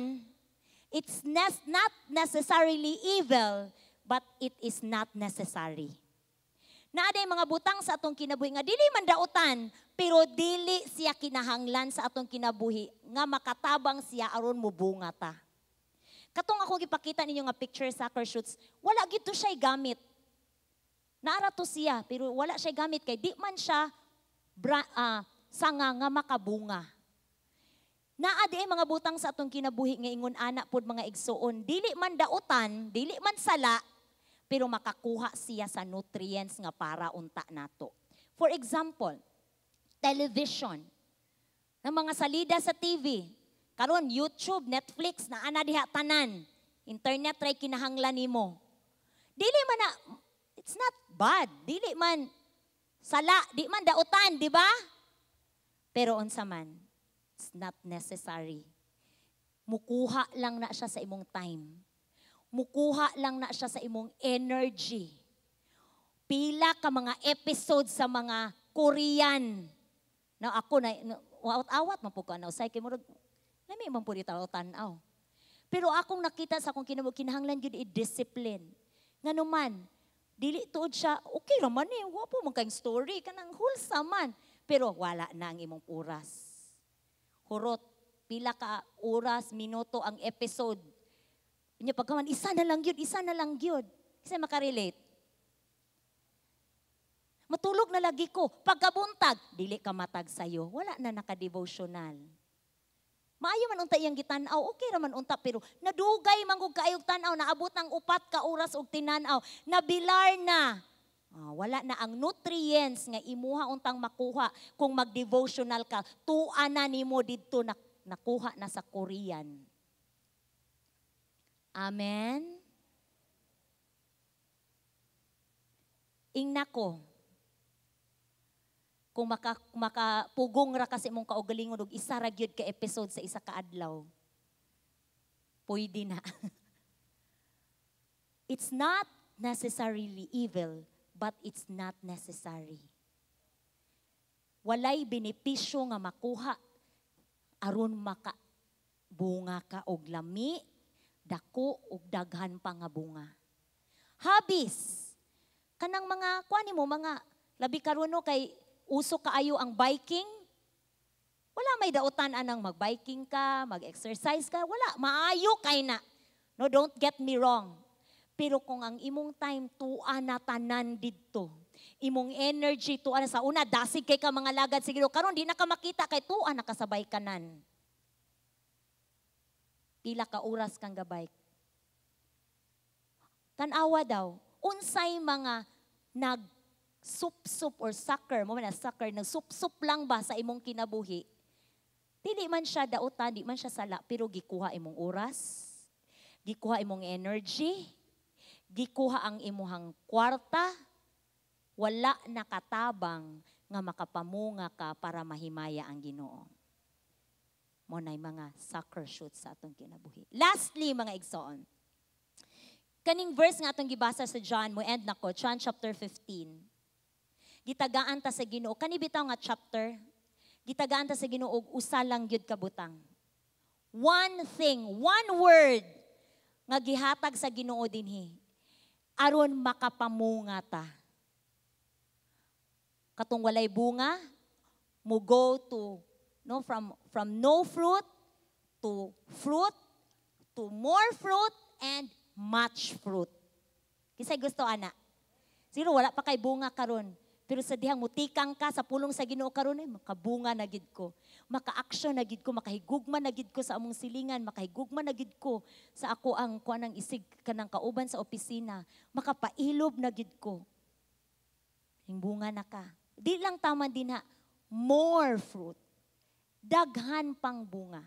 It's not necessarily evil, but it is not necessary. Naa day mga butang sa atong kinabuhi nga dili man dautan, pero dili siya kinahanglan sa atong kinabuhi nga makatabang siya aron mobunga ta. Katong ako gipakita ninyo nga picture, sucker shoots, wala gito siya gamit. Naara to siya, pero wala siya gamit kay di man siya sanga nga makabunga. Naa di ay mga butang sa atong kinabuhi nga ingon ana pod, mga igsoon, dili man dautan, dili man sala, pero makakuha siya sa nutrients nga para unta nato. For example, television. Ng mga salida sa TV. Karon YouTube, Netflix, na ana diha tanan. Internet ray kinahanglan nimo. Dili man na, it's not bad. Dili man sala, di man dautan, di ba? Pero unsa man, it's not necessary. Mukuha lang na siya sa imong time. Mukuha lang na siya sa imong energy. Pila ka mga episodes sa mga Korean. Na ako na, awat-awat man po ko na usay kay murag lami man po dito tan-aw. Pero akong nakita sa akong kinabuhi, kinahanglan gyud i-discipline. Ngano man, dili tuod siya, okay ra man eh, wa po man kayong story, kanang wholesome man. Pero wala na ang imong oras. Hurot, pila ka oras, minuto ang episode. Unya pagkaman, isa na lang yun, isa na lang yun. Kasi makarelate. Matulog na lagi ko. Pagkabuntag, dili ka matag sayo. Wala na naka-devotional. Maayo man unta iyang gitan-aw, okay ra man unta, pero nadugay man gud kaayog tan-aw, naabot ng 4 ka oras og tinan-aw, nabilar na. Wala na ang nutrients nga imuha untang makuha kung mag-devotional ka. Tua na nimo didto na, nakuha na sa Korean. Amen? Ingna ko, kung makapugong ra kasi mong kaugalingon og isa ra gyud ka episode sa isa ka adlaw, pwede na. It's not necessarily evil, but it's not necessary. Walay benepisyo nga makuha aron makabunga ka og lami, dako og daghan pa nga bunga. Hobbies, kanang mga kuan nimo mga labi karon no kay uso kaayo ang biking. Wala may dautan anang magbiking ka, mag-exercise ka, wala, maayo kay na. No, don't get me wrong. Pero kung ang imong time tua na tanan didto, imong energy tua na sa una, dasig kay ka mga lagad siguro karon di na ka makita kay tua na kasabay kanan. Pila ka oras kang gabike. Tan-awa daw, unsay mga nag sup-sup or sucker, mo man na sucker, nagsup-sup lang ba sa imong kinabuhi? Dili man siya dautan, di man siya sala, pero gikuha imong oras, gikuha imong energy, gikuha ang imuhang kwarta, wala nakatabang nga makapamunga ka para mahimaya ang Ginoo. Mo na'y mga sucker shoots sa atong kinabuhi. Lastly, mga igsoon, kaning verse nga atong gibasa sa John, mo end nako, John chapter 15. Gitagaan ta sa Ginoo. Kani bitaw nga chapter, gitagaan ta sa Ginoo og usa lang gyud ka butang. One thing, one word nga gihatag sa Ginoo dinhi aron makapamunga ta. Katong walay bunga, mo go to no from no fruit to fruit to more fruit and much fruit. Kisay gusto ana? Siguro wala pa kay bunga karon. Pero sa dihang mutikang ka sa pulong sa Ginoo karon ay makabunga na gid ko. Maka-action na gid ko, makahigugma na gid ko sa among silingan, makahigugma na gid ko sa ako ang kuan ang isig kanang kauban sa opisina, makapailob na gid ko. Ning bunga na ka. Di lang tama din ha, more fruit. Daghan pang bunga.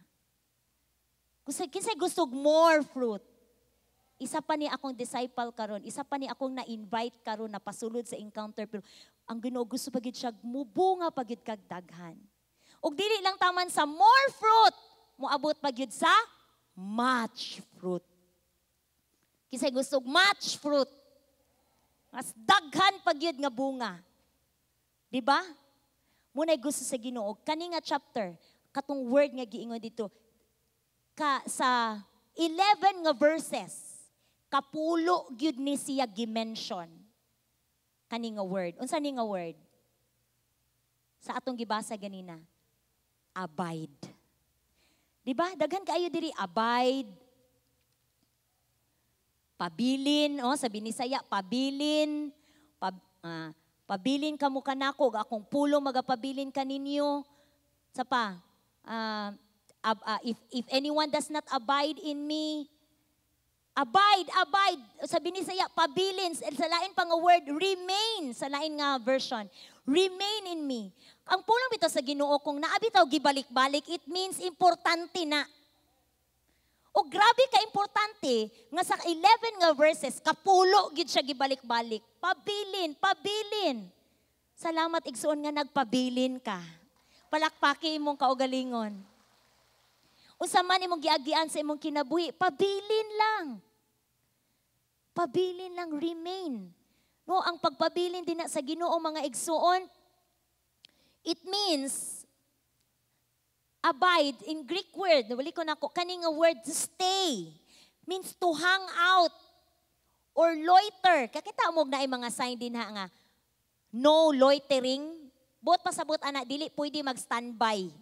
Kinsay gusto more fruit? Isa pa ni akong disciple karon, isa pa ni akong na-invite karon na pasulod sa encounter, pero ang Ginoo gusto pa gid siya mubunga pa gid kag daghan. Ug dili lang taman sa more fruit, moabot pa gyud sa much fruit. Kinsay gusto much fruit? Mas daghan pa gyud nga bunga. Di ba? Muna'y gusto sa Ginoo. Kani nga chapter, katong word nga giingon dito, ka sa 11 nga verses, kapulo gyud ni siya gi-mention kani nga word. Unsa ni nga word? Sa atong gibasa ganina, abide. Di ba? Daghan kaayo diri abide. Pabilin, oh, sa Binisaya, pabilin. Pabilin kamo kanako, akong pulong magapabilin kaninyo. Sa pa, if anyone does not abide in me, abide, abide. Sa Binisaya, pabilin. Sa lain pa nga word, remain. Sa lain nga version, remain in me. Ang pulong bitaw sa Ginoo, kung naa bitaw gibalik-balik, it means importante na. O grabe ka importante nga sa 11 nga verses, kapulo gid siya gibalik-balik. Pabilin, pabilin. Salamat igsuon nga nagpabilin ka. Palakpaki imong kaugalingon. Unsa man imong giagian sa imong kinabuhi, pabilin lang. Pabilin lang, remain. No, ang pagpabilin din na sa Ginoo mga igsuon, it means abide in Greek word, wali ko na ko, kani nga word to stay, means to hang out or loiter. Kakita mo na ay mga sign din ha nga, no loitering. Buot pasabot ana, dili pwede mag-standby.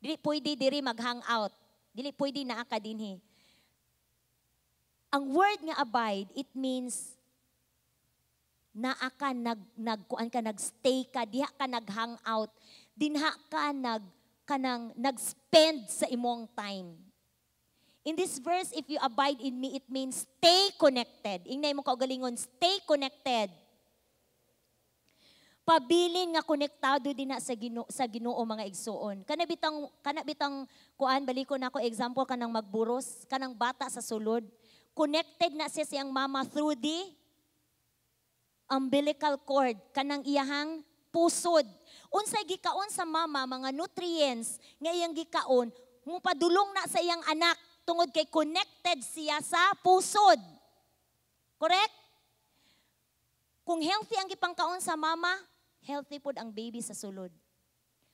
Dili pwede diri mag-hang out. Dili pwede naa ka dinhi. Ang word nga abide, it means naa ka nagkuan ka, nagstay ka, diha ka nag-hang out, dinha ka kanang nag-spend sa imong time. In this verse, if you abide in me, it means stay connected. Ingna imong kaugalingon, stay connected. Pabilin nga konektado din na sa Ginoo mga igsuon. Kana bitang kuan, baliko na ako example, kanang magburos, kanang bata sa sulod. Connected na siya siyang mama through the umbilical cord, kanang iyahang pusod. Unsay gikaon sa mama, mga nutrients nga iyang gikaon, mupadulong na sa iyang anak tungod kay connected siya sa pusod. Correct? Kung healthy ang gipangkaon sa mama, healthy pod ang baby sa sulod.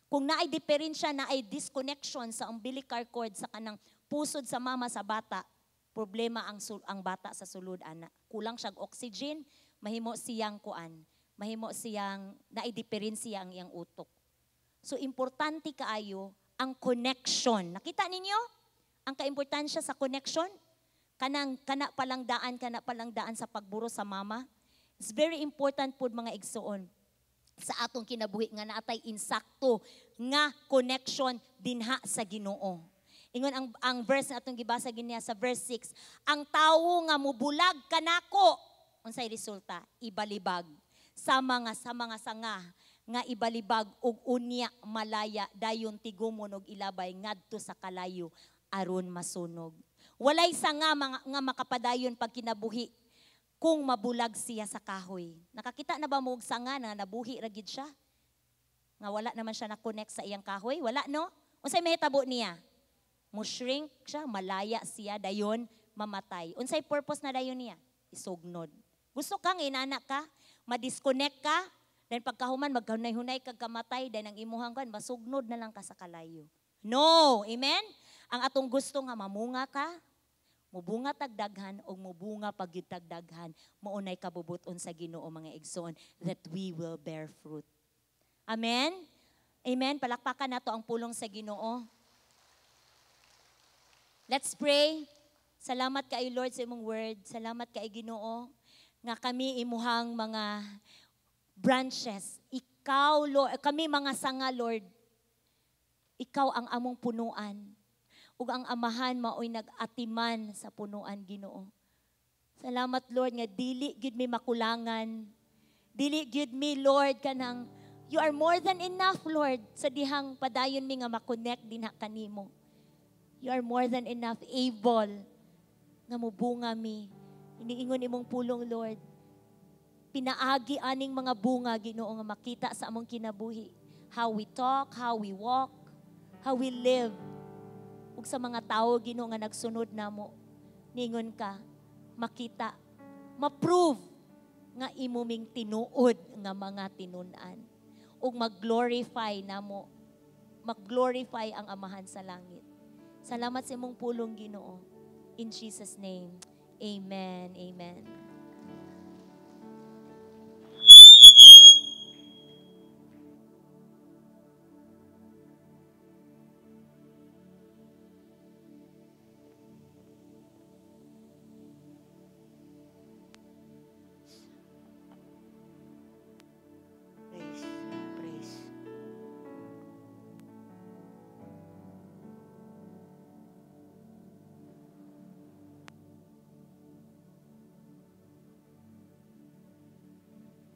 Kung naay diferensya, naay disconnection sa umbilical cord sa kanang pusod sa mama sa bata, problema ang bata sa sulod ana. Kulang siyang oxygen, mahimo siyang kuan, mahimo siyang naay diferensya ang iyang utok. So importante kaayo ang connection. Nakita ninyo ang kaimportansya sa connection? Kanang kana palang daan sa pagburo sa mama. It's very important pod, mga igsuon, sa atong kinabuhi nga naatay insakto nga connection dinha sa Ginoo. Ingon ang verse na atong gibasa ginya sa verse 6, ang tawo nga mubulag kanako, unsay resulta? Ibalibag sa mga sanga nga ibalibag ug unya malaya, dayon tigumon og ilabay ngadto sa kalayo aron masunog. Walay sanga nga makapadayon pag kinabuhi kung mabulag siya sa kahoy. Nakakita na ba mo og sanga na nabuhi ra gid siya? Nga wala naman siya na-connect sa iyang kahoy? Wala, no? Unsay mahitabo niya? Mo shrink siya, malaya siya, dayon mamatay. Unsay purpose na dayon niya? Isugnod. Gusto kang inana ka, ma-disconnect ka, then pagkahuman maghunay-hunay kag kamatay, then ang imuhang kan masugnod na lang ka sa kalayo. No, amen? Ang atong gusto nga mamunga ka, mubunga tagdaghan o mubunga pagyud tagdaghan, maunay kabubuton sa Ginoo, mga igsoon, that we will bear fruit. Amen? Amen. Palakpakan nato ang pulong sa Ginoo. Let's pray. Salamat kay Lord sa imong word. Salamat kay Ginoo nga kami imuhang mga branches. Ikaw, Lord, kami mga sanga, Lord. Ikaw ang among punuan. Ug ang amahan maoy nag-atiman sa punuan, Ginoo. Salamat, Lord, nga dili gid mi makulangan. Dili gid mi, Lord, kanang you are more than enough, Lord, sa dihang padayon mi nga makonect dinha kanimo. You are more than enough able nga mubunga mi. Iniingon imong pulong, Lord. Pinaagi aning mga bunga, Ginoo, nga makita sa among kinabuhi. How we talk, how we walk, how we live. Ug sa mga tao, Ginoo, nga nagsunod namo, ningon ka, makita, ma-prove nga imo ming tinuod nga mga tinun-an. Ug mag-glorify namo, mag-glorify ang Amahan sa langit. Salamat sa imong pulong, Ginoo. In Jesus' name, amen. Amen. Praise, praise.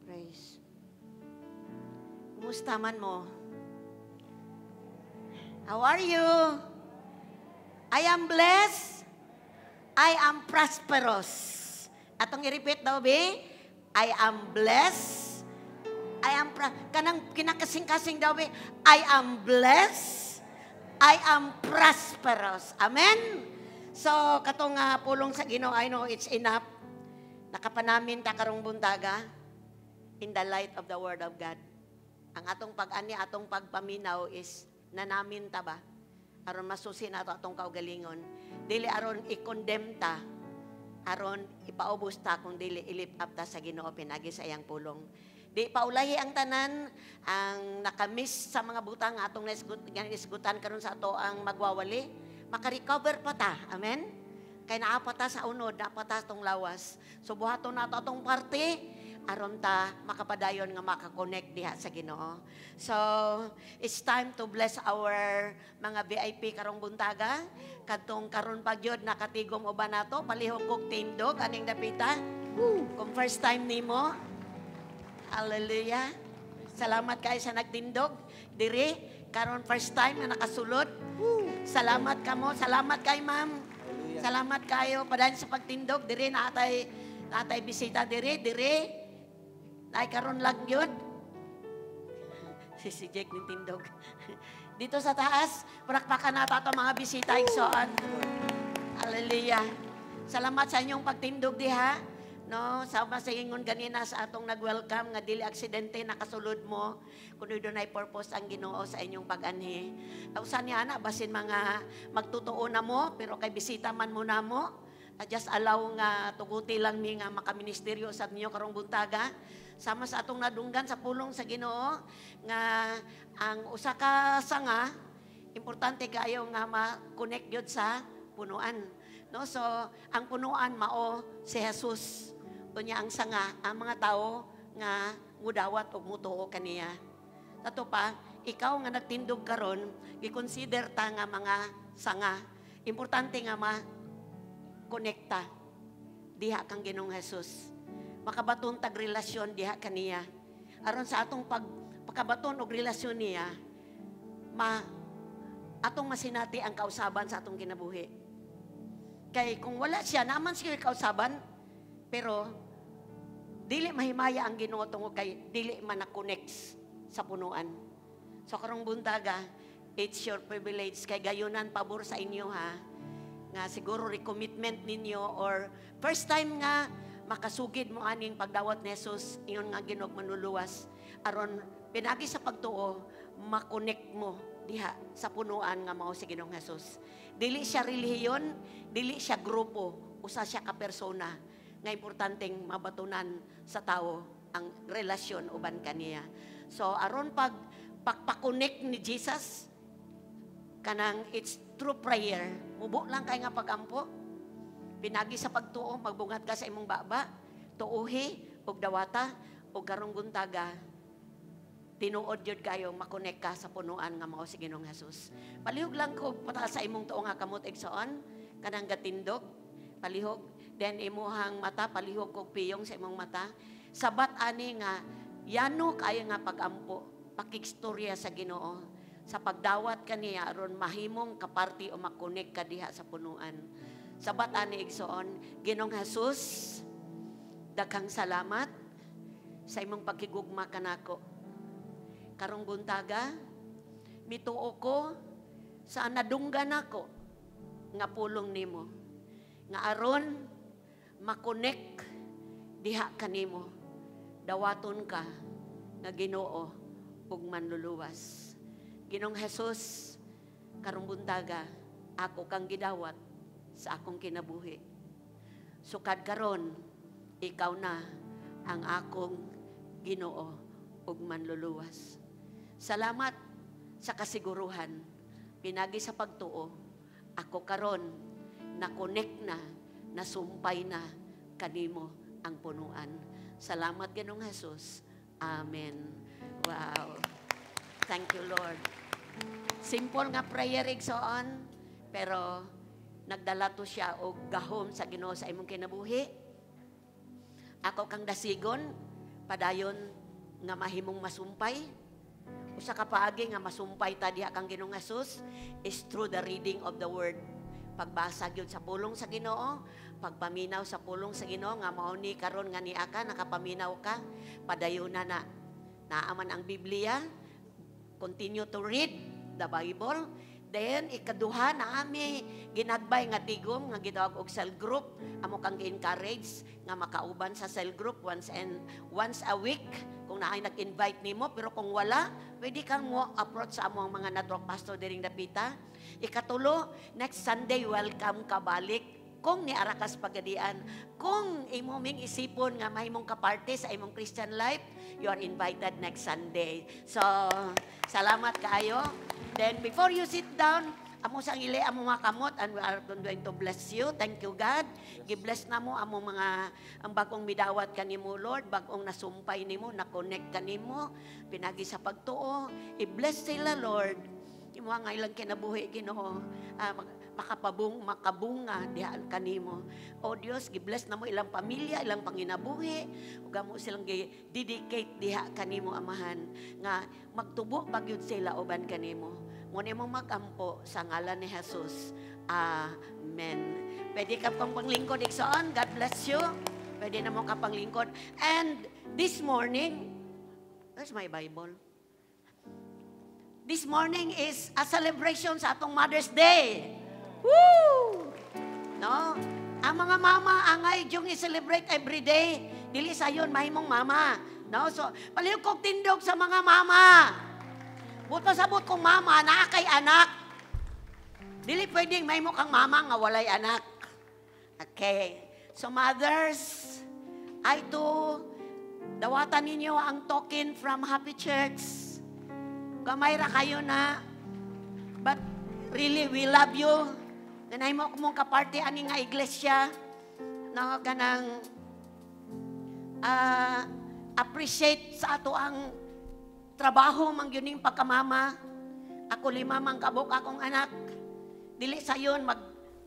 Praise. Kumusta man mo? How are you? I am blessed. I am prosperous. Atong i-repeat daw, be? I am blessed. I am kanang kinakasing-kasing daw, be? I am blessed. I am prosperous. Amen? So, katong pulong sa Ginoo, I know it's enough. Nakapanamin ta karong buntaga in the light of the Word of God. Ang atong pag-ani, atong pagpaminaw is nanamin ta ba? Aron masusi nato atong kaugalingon. Dili aron i-condemn ta, aron ipaubos ta, kung dili i-lift up ta sa Ginoo pinagi sa iyang pulong. Di paulahi ang tanan ang nakamiss sa mga butang nga atong naisgutan karon sa ato ang magwawali, maka-recover pa ta. Amen. Kay naa pa ta sa unod, naa pa ta tong lawas. So buhaton nato atong parte aron ta makapadayon nga maka-connect diha sa Ginoo. So, it's time to bless our mga VIP karong buntaga. Kadtong karon pa gyud nakatigom uban nato, palihog kog tindog aning dapita. Kung first time nimo, hallelujah. Salamat kay sa nagtindog diri karon, first time nga nakasulod. Salamat kamo, salamat kay ma'am. Salamat kayo padayon sa pagtindog diri. Natay bisita diri diri. Ay, karon lang yun. Si Jake nintindog. Dito sa taas, palakpakan nato ato mga bisita, igsoon. Hallelujah. Salamat sa inyong pagtindog diha. No, sama sa ingon ganina sa atong nag-welcome nga dili aksidente nakasulod mo, kundi dunay purpose ang Ginoo sa inyong pag-anhi. Usa ni ana, basin mga magtotoo na mo pero kay bisita man mo namo. Just allow nga tuguti lang mi nga makaministeryo sa inyo karong buntaga. Sama sa atong nadunggan sa pulong sa Ginoo nga ang usa ka sanga, importante kayo nga ma-connect gyud sa punuan. No? So, ang punuan mao si Jesus. Unya ang sanga, ang mga tao nga mudawat og mutuo kaniya. Tato pa, ikaw nga nagtindog karon, gi-consider ta nga mga sanga. Importante nga ma-konekta diha kang Ginoong Jesus. Makabaton tag relasyon diha kaniya. Aron sa atong pag pagkabaton og relasyon niya, ma atong masinati ang kausaban sa atong kinabuhi. Kay kung wala siya, naman siya kausaban, pero dili mahimaya ang Ginoo tungod kay dili man na-connect sa punuan. So karong buntaga, it's your privilege kay gayunan pabor sa inyo ha, nga siguro recommitment ninyo or first time nga makasugid mo aning pagdawat ni Jesus, ingon nga Ginoo manluluwas, aron pinagi sa pagtuo makonect mo diha sa punuan nga mao si Ginoong Jesus. Dili siya relihiyon, dili siya grupo, usa siya ka persona nga importanteng mabatunan sa tao ang relasyon uban kaniya. So aron pag pagpa-connect ni Jesus, kanang it's through prayer. Mubo lang kay nga pagampo. Pinagi sa pagtuo, magbungat ka sa imong baba, tuuhi ug dawata. Ug karong buntaga, tinuod jud kayo makonek ka sa punuan nga mao si Ginoong Jesus. Palihog lang ko pataas sa imong tuo nga kamot, igsoon, kanang gatindog, palihog, then imuhang mata, palihog kog piyong sa imong mata. Sabat ani nga yano kayo nga pagampo, pakigstorya sa Ginoo sa pagdawat kaniya aron mahimong kaparti o makonek ka diha sa punuan. Sabat ani, igsoon. Ginoong Jesus, daghang salamat sa imong pagkigugma kanako. Karong buntaga, mituo ko sa nadunggan nako nga pulong nimo nga aron makonek diha kanimo, dawaton ka nga Ginoo ug manluluwas. Ginoong Jesus, karong buntaga, ako kang gidawat sa akong kinabuhi. Sukad karon, ikaw na ang akong Ginoo ug manluluwas. Salamat sa kasiguruhan. Pinagi sa pagtuo, ako karon na-connect na, nasumpay na kanimo ang punuan. Salamat, Ginoong Jesus. Amen. Wow. Thank you, Lord. Simple nga prayer, igsoon, pero nagdala to siya og gahom sa Ginoo sa imong kinabuhi. Ako kang dasigon, padayon nga mahimong masumpay. Usa ka paagi nga masumpay ta diha kang Ginoong Jesus is through the reading of the word. Pagbasa gyud sa pulong sa Ginoo, pagpaminaw sa pulong sa Ginoo nga mao ni karon nga niya ka nakapaminaw ka, padayon na na. Naaman ang Biblia, continue to read the Bible. Then ikaduha, na ami ginagbay nga tigom nga gitawag og cell group. Amo kang gi-encourage nga makauban sa cell group once a week kung naay nag-invite nimo, pero kung wala, pwede kang mo approach sa among mga network pastor diring dapita. Ikatulo, next Sunday welcome ka balik kung niara kas Pagadian. Kung imo ming isipon nga mahimong kaparte sa imong Christian life, you are invited next Sunday. So, salamat kaayo. Then, before you sit down, Amo sang ili amo mga kamot and we are going to bless you. Thank you, God. Gi-bless na mo amo mga ang bagong midawat kanimo, Lord, bagong nasumpay nimo, na-connect kanimo pinagi sa pagtuo. I-bless sila, Lord. Imo nga ilang kinabuhi, Ginoo. Makapabung makabunga diha kanimo. O Dios, gi-bless na mo ilang pamilya, ilang panginabuhi, ug amo silang gi-dedicate diha kanimo, Amahan, nga magtubo pagyud sila uban kanimo. Ngunit mo magampo sa ngalan ni Jesus. Amen. Pwede ka pang panglingkod, igsoon. God bless you. Pwede na mo ka panglingkod. And this morning, where's my Bible? This morning is a celebration sa atong Mother's Day. Woo! No? Ang mga mama, angay yung i-celebrate every day. Dili sayon mahimong mama. No? So, palihog kog tindog sa mga mama. Buot pasabot kong mama, naa kay anak. Dili pwedeng mahimo kang mama nga walay anak. Okay. So mothers, I too, dawatan ninyo ang token from Happy Church. Gamay ra kayo na. But really, we love you. Ganay mo mong kaparty ani nga iglesia. No, kanang appreciate sa ato ang trabaho man gyud ning pagkamama. Ako lima man kabuk akong anak. Dili sayon mag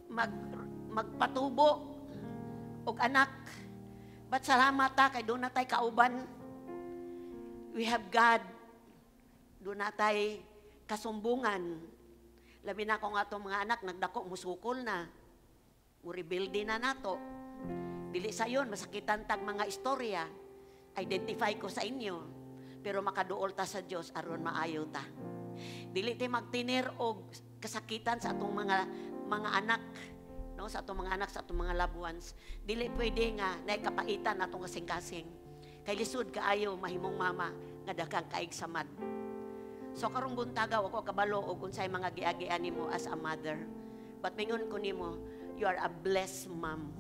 mag magpatubo og anak. But salamat ta kay duna tay kauban. We have God. Duna tay kasumbungan. Labi na kung atong mga anak nagdako musukol na. Murebelde na nato. Dili sayon masakitan tag mga istorya. Identify ko sa inyo. Pero makaduol ta sa Dios aron maayo ta. Dili tay magtinir og kasakitan sa atong mga mga anak, no, sa atong mga anak, sa atong mga loved ones. Dili pwede nga naikapaitan atong kasing-kasing. Kay lisod kaayo mahimong mama nga daghang kaig samad. So karong buntaga, ako kabalo og unsay mga giagian nimo as a mother. But mingon ko nimo, you are a blessed mom.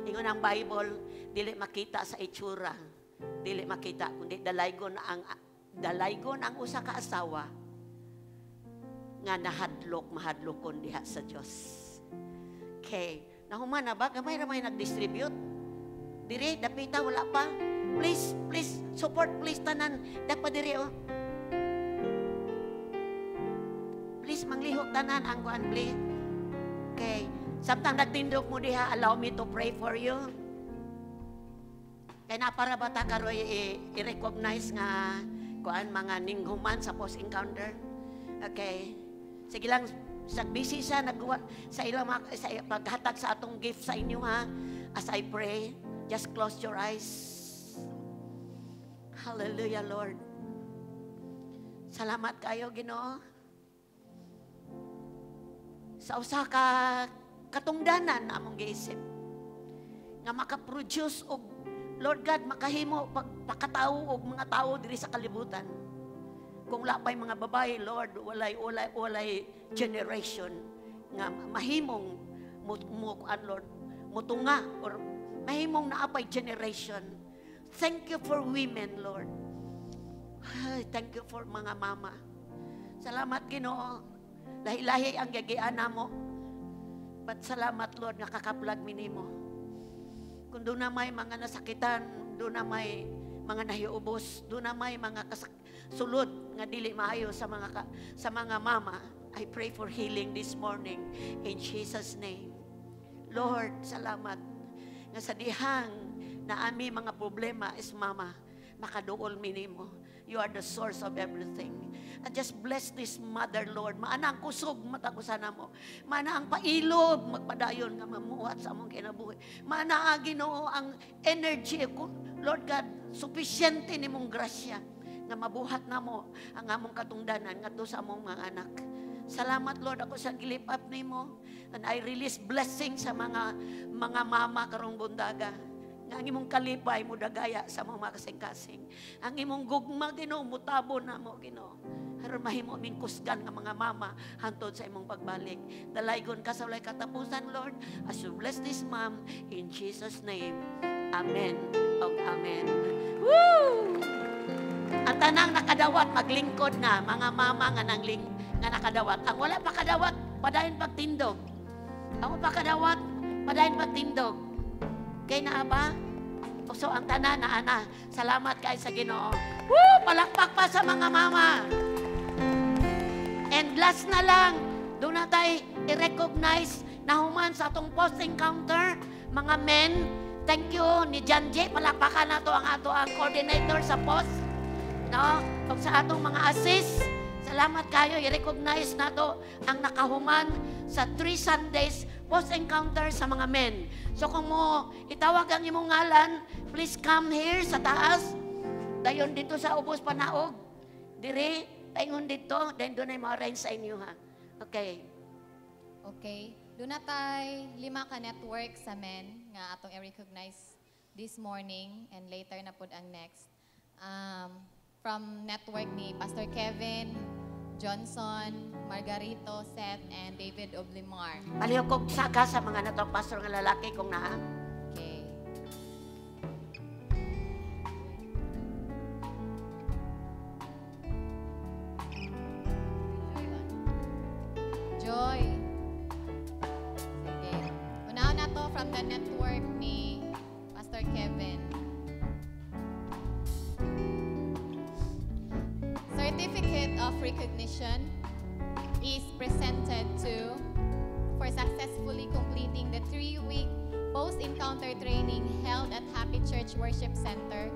Ingon ang Bible, dili makita sa itsura. Dili makita kundi dalaygon ang usa ka asawa nga nahadlok mahadlokon diha sa Dios. Okay. Nahuman na ba? Gamay ra may nag-distribute. Dire, dapita, wala pa. Please, please, support please tanan. Dapa dire oh. Please, manglihok tanan ang kuan, please. Okay. Samtang nagtindog mo diha, allow me to pray for you. Kay na para ba ta karoy i-recognize nga kuan mga ninghuman sa post encounter. Okay. Sige lang, sa busy siya nagwa sa ilang mga, sa paghatag sa atong gift sa inyo ha. As I pray, just close your eyes. Hallelujah, Lord. Salamat kayo, Ginoo. Sa usa ka katungdanan na among giisip nga makaproduce og Lord God, makahimo pagpakatao og mga tao diri sa kalibutan. Kung wala pa'y mga babae, Lord, walay walay walay generation nga mahimong mo, mo kuan, Lord, mutunga or mahimong naapay generation. Thank you for women, Lord. Ay, thank you for mga mama. Salamat, Ginoo. Lahi-lahi ang gigian namo. But salamat, Lord, nga kakaplag mi nimo. Kung duna may mga nasakitan, duna may mga nahiubos, duna may mga sulod nga dili maayo sa mga mama, I pray for healing this morning in Jesus' name. Lord, salamat nga sa dihang na ami mga problema is mama, makaduol mi nimo. You are the source of everything. And just bless this mother, Lord. Maana ang kusog, matagusan mo. Maana ang pailob, magpadayon nga mamuhat sa among kinabuhi. Maana ang Ginoo ang energy, Lord God, sufficiente nimong grasya nga mabuhat namo ang among katungdanan ngadto sa among mga anak. Salamat, Lord, ako sa gilip up nimo. And I release blessing sa mga mga mama karong bundaga. Nga ang imong kalipay mo dagaya sa mga kasing-kasing. Ang imong gugma, Ginoo, mutabo na mo, Ginoo. Aron mahimo ming kusgan nga mga mama hantod sa imong pagbalik. Dalaygon ka sa walay katapusan, Lord, as you bless this mom, in Jesus' name. Amen. Og amen. Woo! Ang tanang nakadawat, maglingkod na. Mga mama nga nangling, nga nakadawat. Ang wala pa kadawat, padayon pagtindog. Ako pa kadawat, padayon pagtindog. Kay naa ba? So ang tanan na ana. Salamat kay sa Ginoo. Woo! Palakpak pa sa mga mama. And last na lang, doon na tayo i-recognize na human sa atong post-encounter, mga men, thank you ni John J. Palakpakan na to ang ato ang coordinator sa post. No? Ug sa atong mga assist, salamat kayo, i-recognize na to ang nakahuman sa 3 Sundays post-encounter sa mga men. So kung mo itawag ang imong ngalan, please come here sa taas. Dayon dito sa ubos panaog. Dire, paingon dito, then doon ay ma-arrange sa inyo ha. Okay. Okay. Doon na tay 5 ka network sa men nga atong i-recognize this morning and later na pod ang next. From network ni Pastor Kevin, Johnson, Margarito, Seth, and David Oblimar. Palihog kog saka sa mga natong pastor nga lalaki kung naa. Okay. Joy. Sige. Unahon na to from the network ni Pastor Kevin. Certificate of Recognition is presented to for successfully completing the 3-week post-encounter training held at Happy Church Worship Center,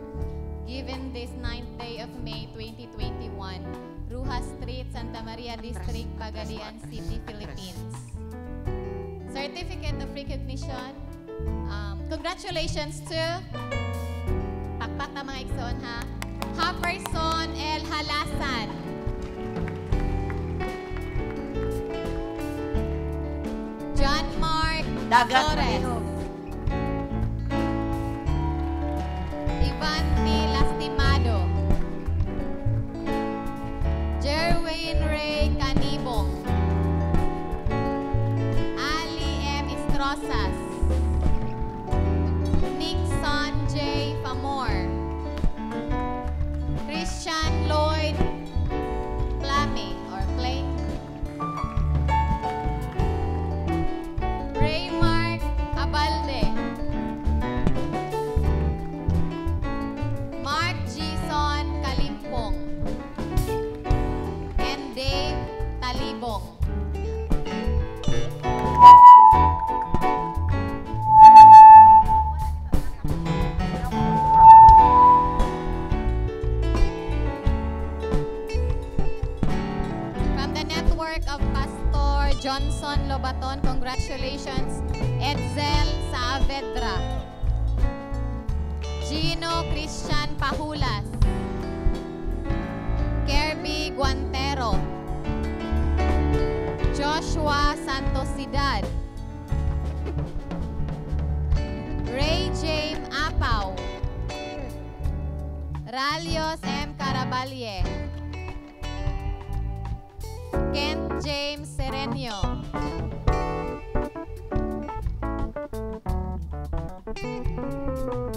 given this 9th day of May 2021, Ruha Street, Santa Maria District, Pagadian City, Philippines. Certificate of Recognition. Congratulations to pakpak na mga igsoon ha. Happerson El Halasan. John Mark Dagat Torres. Ivan T. Lastimado. Jerwin Ray Canibong. Ali M. Estrosas. Nixon J. Famor. Christian Lloyd Plame or Clay. Ray Mark Abalde. Mark Gison Kalimpong. And Dave Talibong. From the network of Pastor Johnson Lobaton, congratulations, Edzel Saavedra, Gino Christian Pahulas, Kirby Guantero, Joshua Santosidad, Ray James Apaw, Ralios M. Carabalye, Kent James Serenio,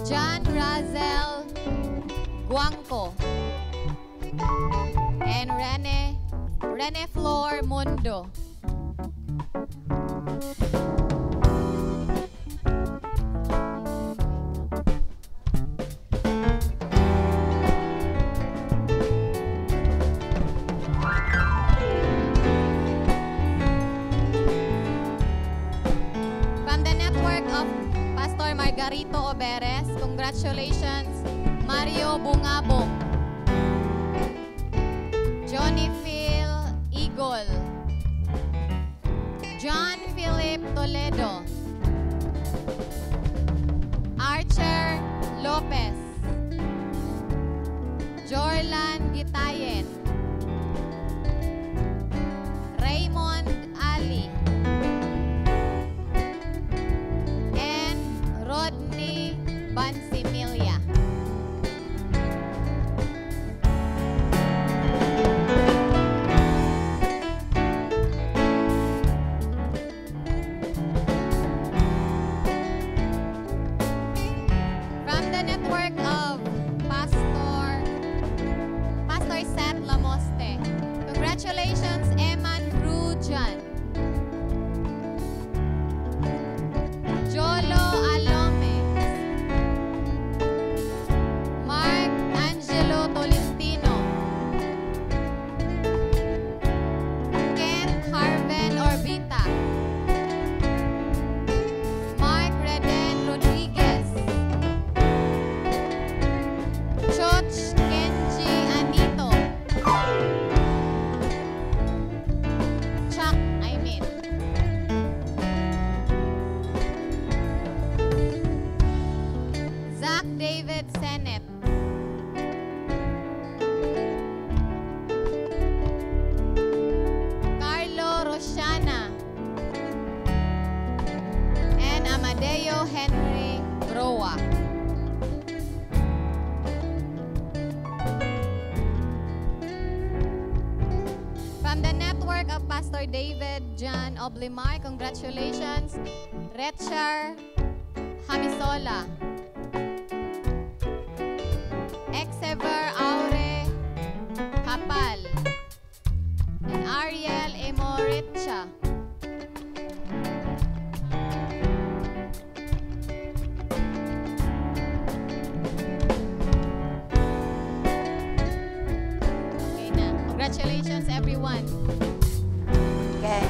John Razel Guangco, and Rene Flor Mundo. From the network of Pastor Margarito Oberes, congratulations, Mario Bungabong, Johnny Phil Eagle, John Philip Toledo, Archer Lopez, Jorlan Gitayen, Raymond Ali, and Rodney Bansimilia. From the network of Pastor Seth From the network of Pastor David John Oblimar, congratulations, Retchar Hamisola, Exever Aure Kapal, and Ariel Emorecha. Okay na. Congratulations, everyone. Okay.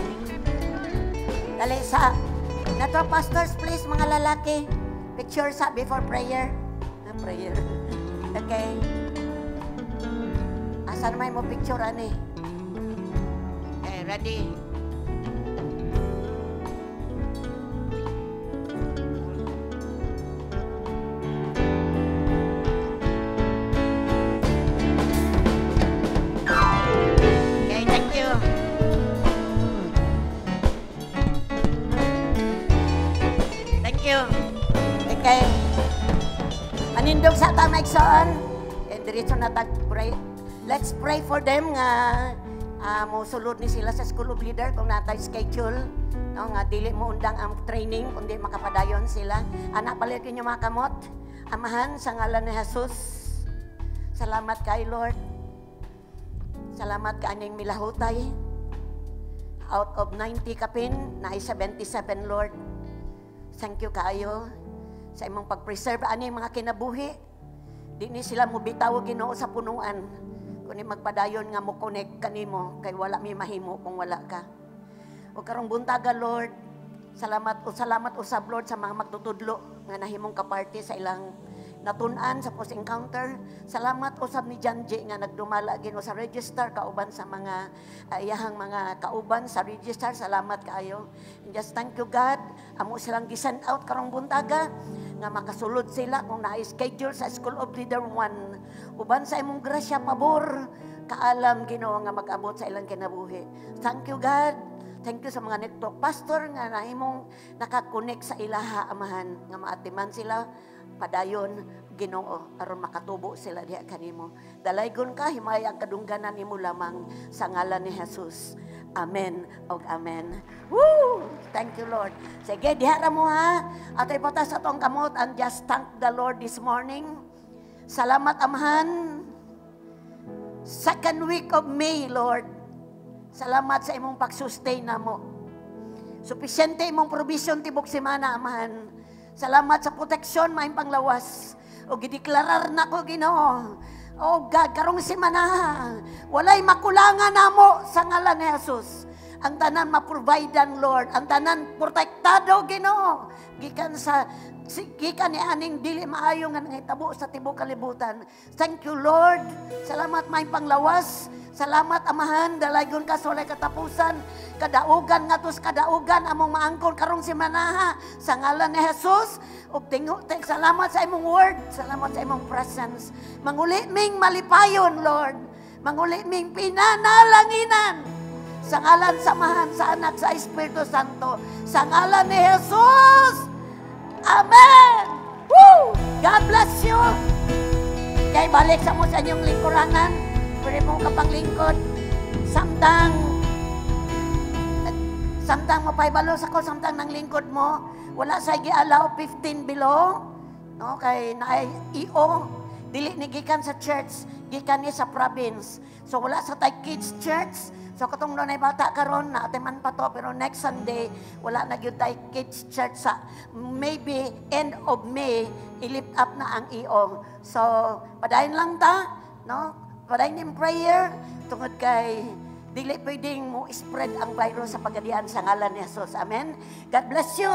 Dali sa Nato pastors, please, mga lalaki. Picture sa before prayer. Ah, prayer. Okay. Asa naman mo picture ani? Okay, ready? Okay, thank you. Thank you. Okay. Manindog sa ta maigsoon. And diretso na tag pray. Let's pray for them nga mosulod ni sila sa School of Leader kung natay schedule, no, nga dili mo undang ang training kundi makapadayon sila. Anak, palit ninyo mga kamot. Amahan, sa ngalan ni Jesus. Salamat kay Lord. Salamat kaaning milahutay. Out of 90 kapin, naay 77, Lord. Thank you kaayo sa imong pag-preserve ani mga kinabuhi. Di ni sila mobitaw, Ginoo, sa punuan. Kundi magpadayon nga mo connect kanimo kay wala mi mahimo kung wala ka. O karong buntaga, Lord, salamat o salamat usab, Lord, sa mga magtutudlo nga nahimong kaparte sa ilang natun-an sa post encounter. Salamat usab ni John J nga nagdumala, Ginoo, sa register kauban sa mga iyahang mga kauban sa register. Salamat kaayo. And just thank you, God. Amo silang gi-send out karong buntaga nga makasulod sila kung na-schedule sa School of Leader 1. Uban sa imong grasya, pabor, kaalam, Ginoo, nga mag-abot sa ilang kinabuhi. Thank you, God. Thank you sa mga network pastor nga nahimong nakakonect sa ilaha, Amahan, nga maatiman sila padayon, Ginoo, aron makatubo sila diha kanimo. Dalaygon ka, himay ang kadungganan nimo lamang sa ngalan ni Jesus. Amen og amen. Woo! Thank you, Lord. Sige, diha ra mo ha. Ato ipatas atong kamot and just thank the Lord this morning. Salamat, Amahan. Second week of May, Lord. Salamat sa imong pag-sustain namo. Sufisyente imong provision tibok semana, Amahan. Salamat sa proteksyon, maayong panglawas. O gideklarar na ko, Ginoo. Oh God, karong semana, walay makulangan namo sa ngalan ni Jesus. Ang tanan ma-providean, Lord. Ang tanan protektado, Ginoo. Gikan ni aning dili maayo nga nangitabo sa tibok kalibutan. Thank you, Lord. Salamat maayong panglawas. Salamat, Amahan, dalaygon ka sa walay katapusan. Kadaugan nga tos kadaugan among maangkon karong semanaha sa ngalan ni Jesus. Ug salamat sa imong word, salamat sa imong presence. Manguli ming malipayon, Lord. Manguli ming pinanalanginan. Sa ngalan sa Amahan, sa Anak, sa Espiritu Santo. Sa ngalan ni Jesus. Amen. Woo! God bless you. Kay balik sa mo sa inyong lingkuranan. Pwede mo kapang lingkod. Samtang mapahibalo sa ko, samtang ng lingkod mo, wala sa gi-allow 15 below, no, kay naay EO, dili ni gikan sa church, gikan ni sa province. So wala sa tay kids church. So katong dunay bata karon na atiman pa to, pero next Sunday wala na gyud tay kids church sa maybe end of May i-lift up na ang EO. So padayon lang ta, no? Padayon in prayer tungod kay dili pwedeng mo spread ang virus sa pagadian sa ngalan ni Jesus. Amen. God bless you.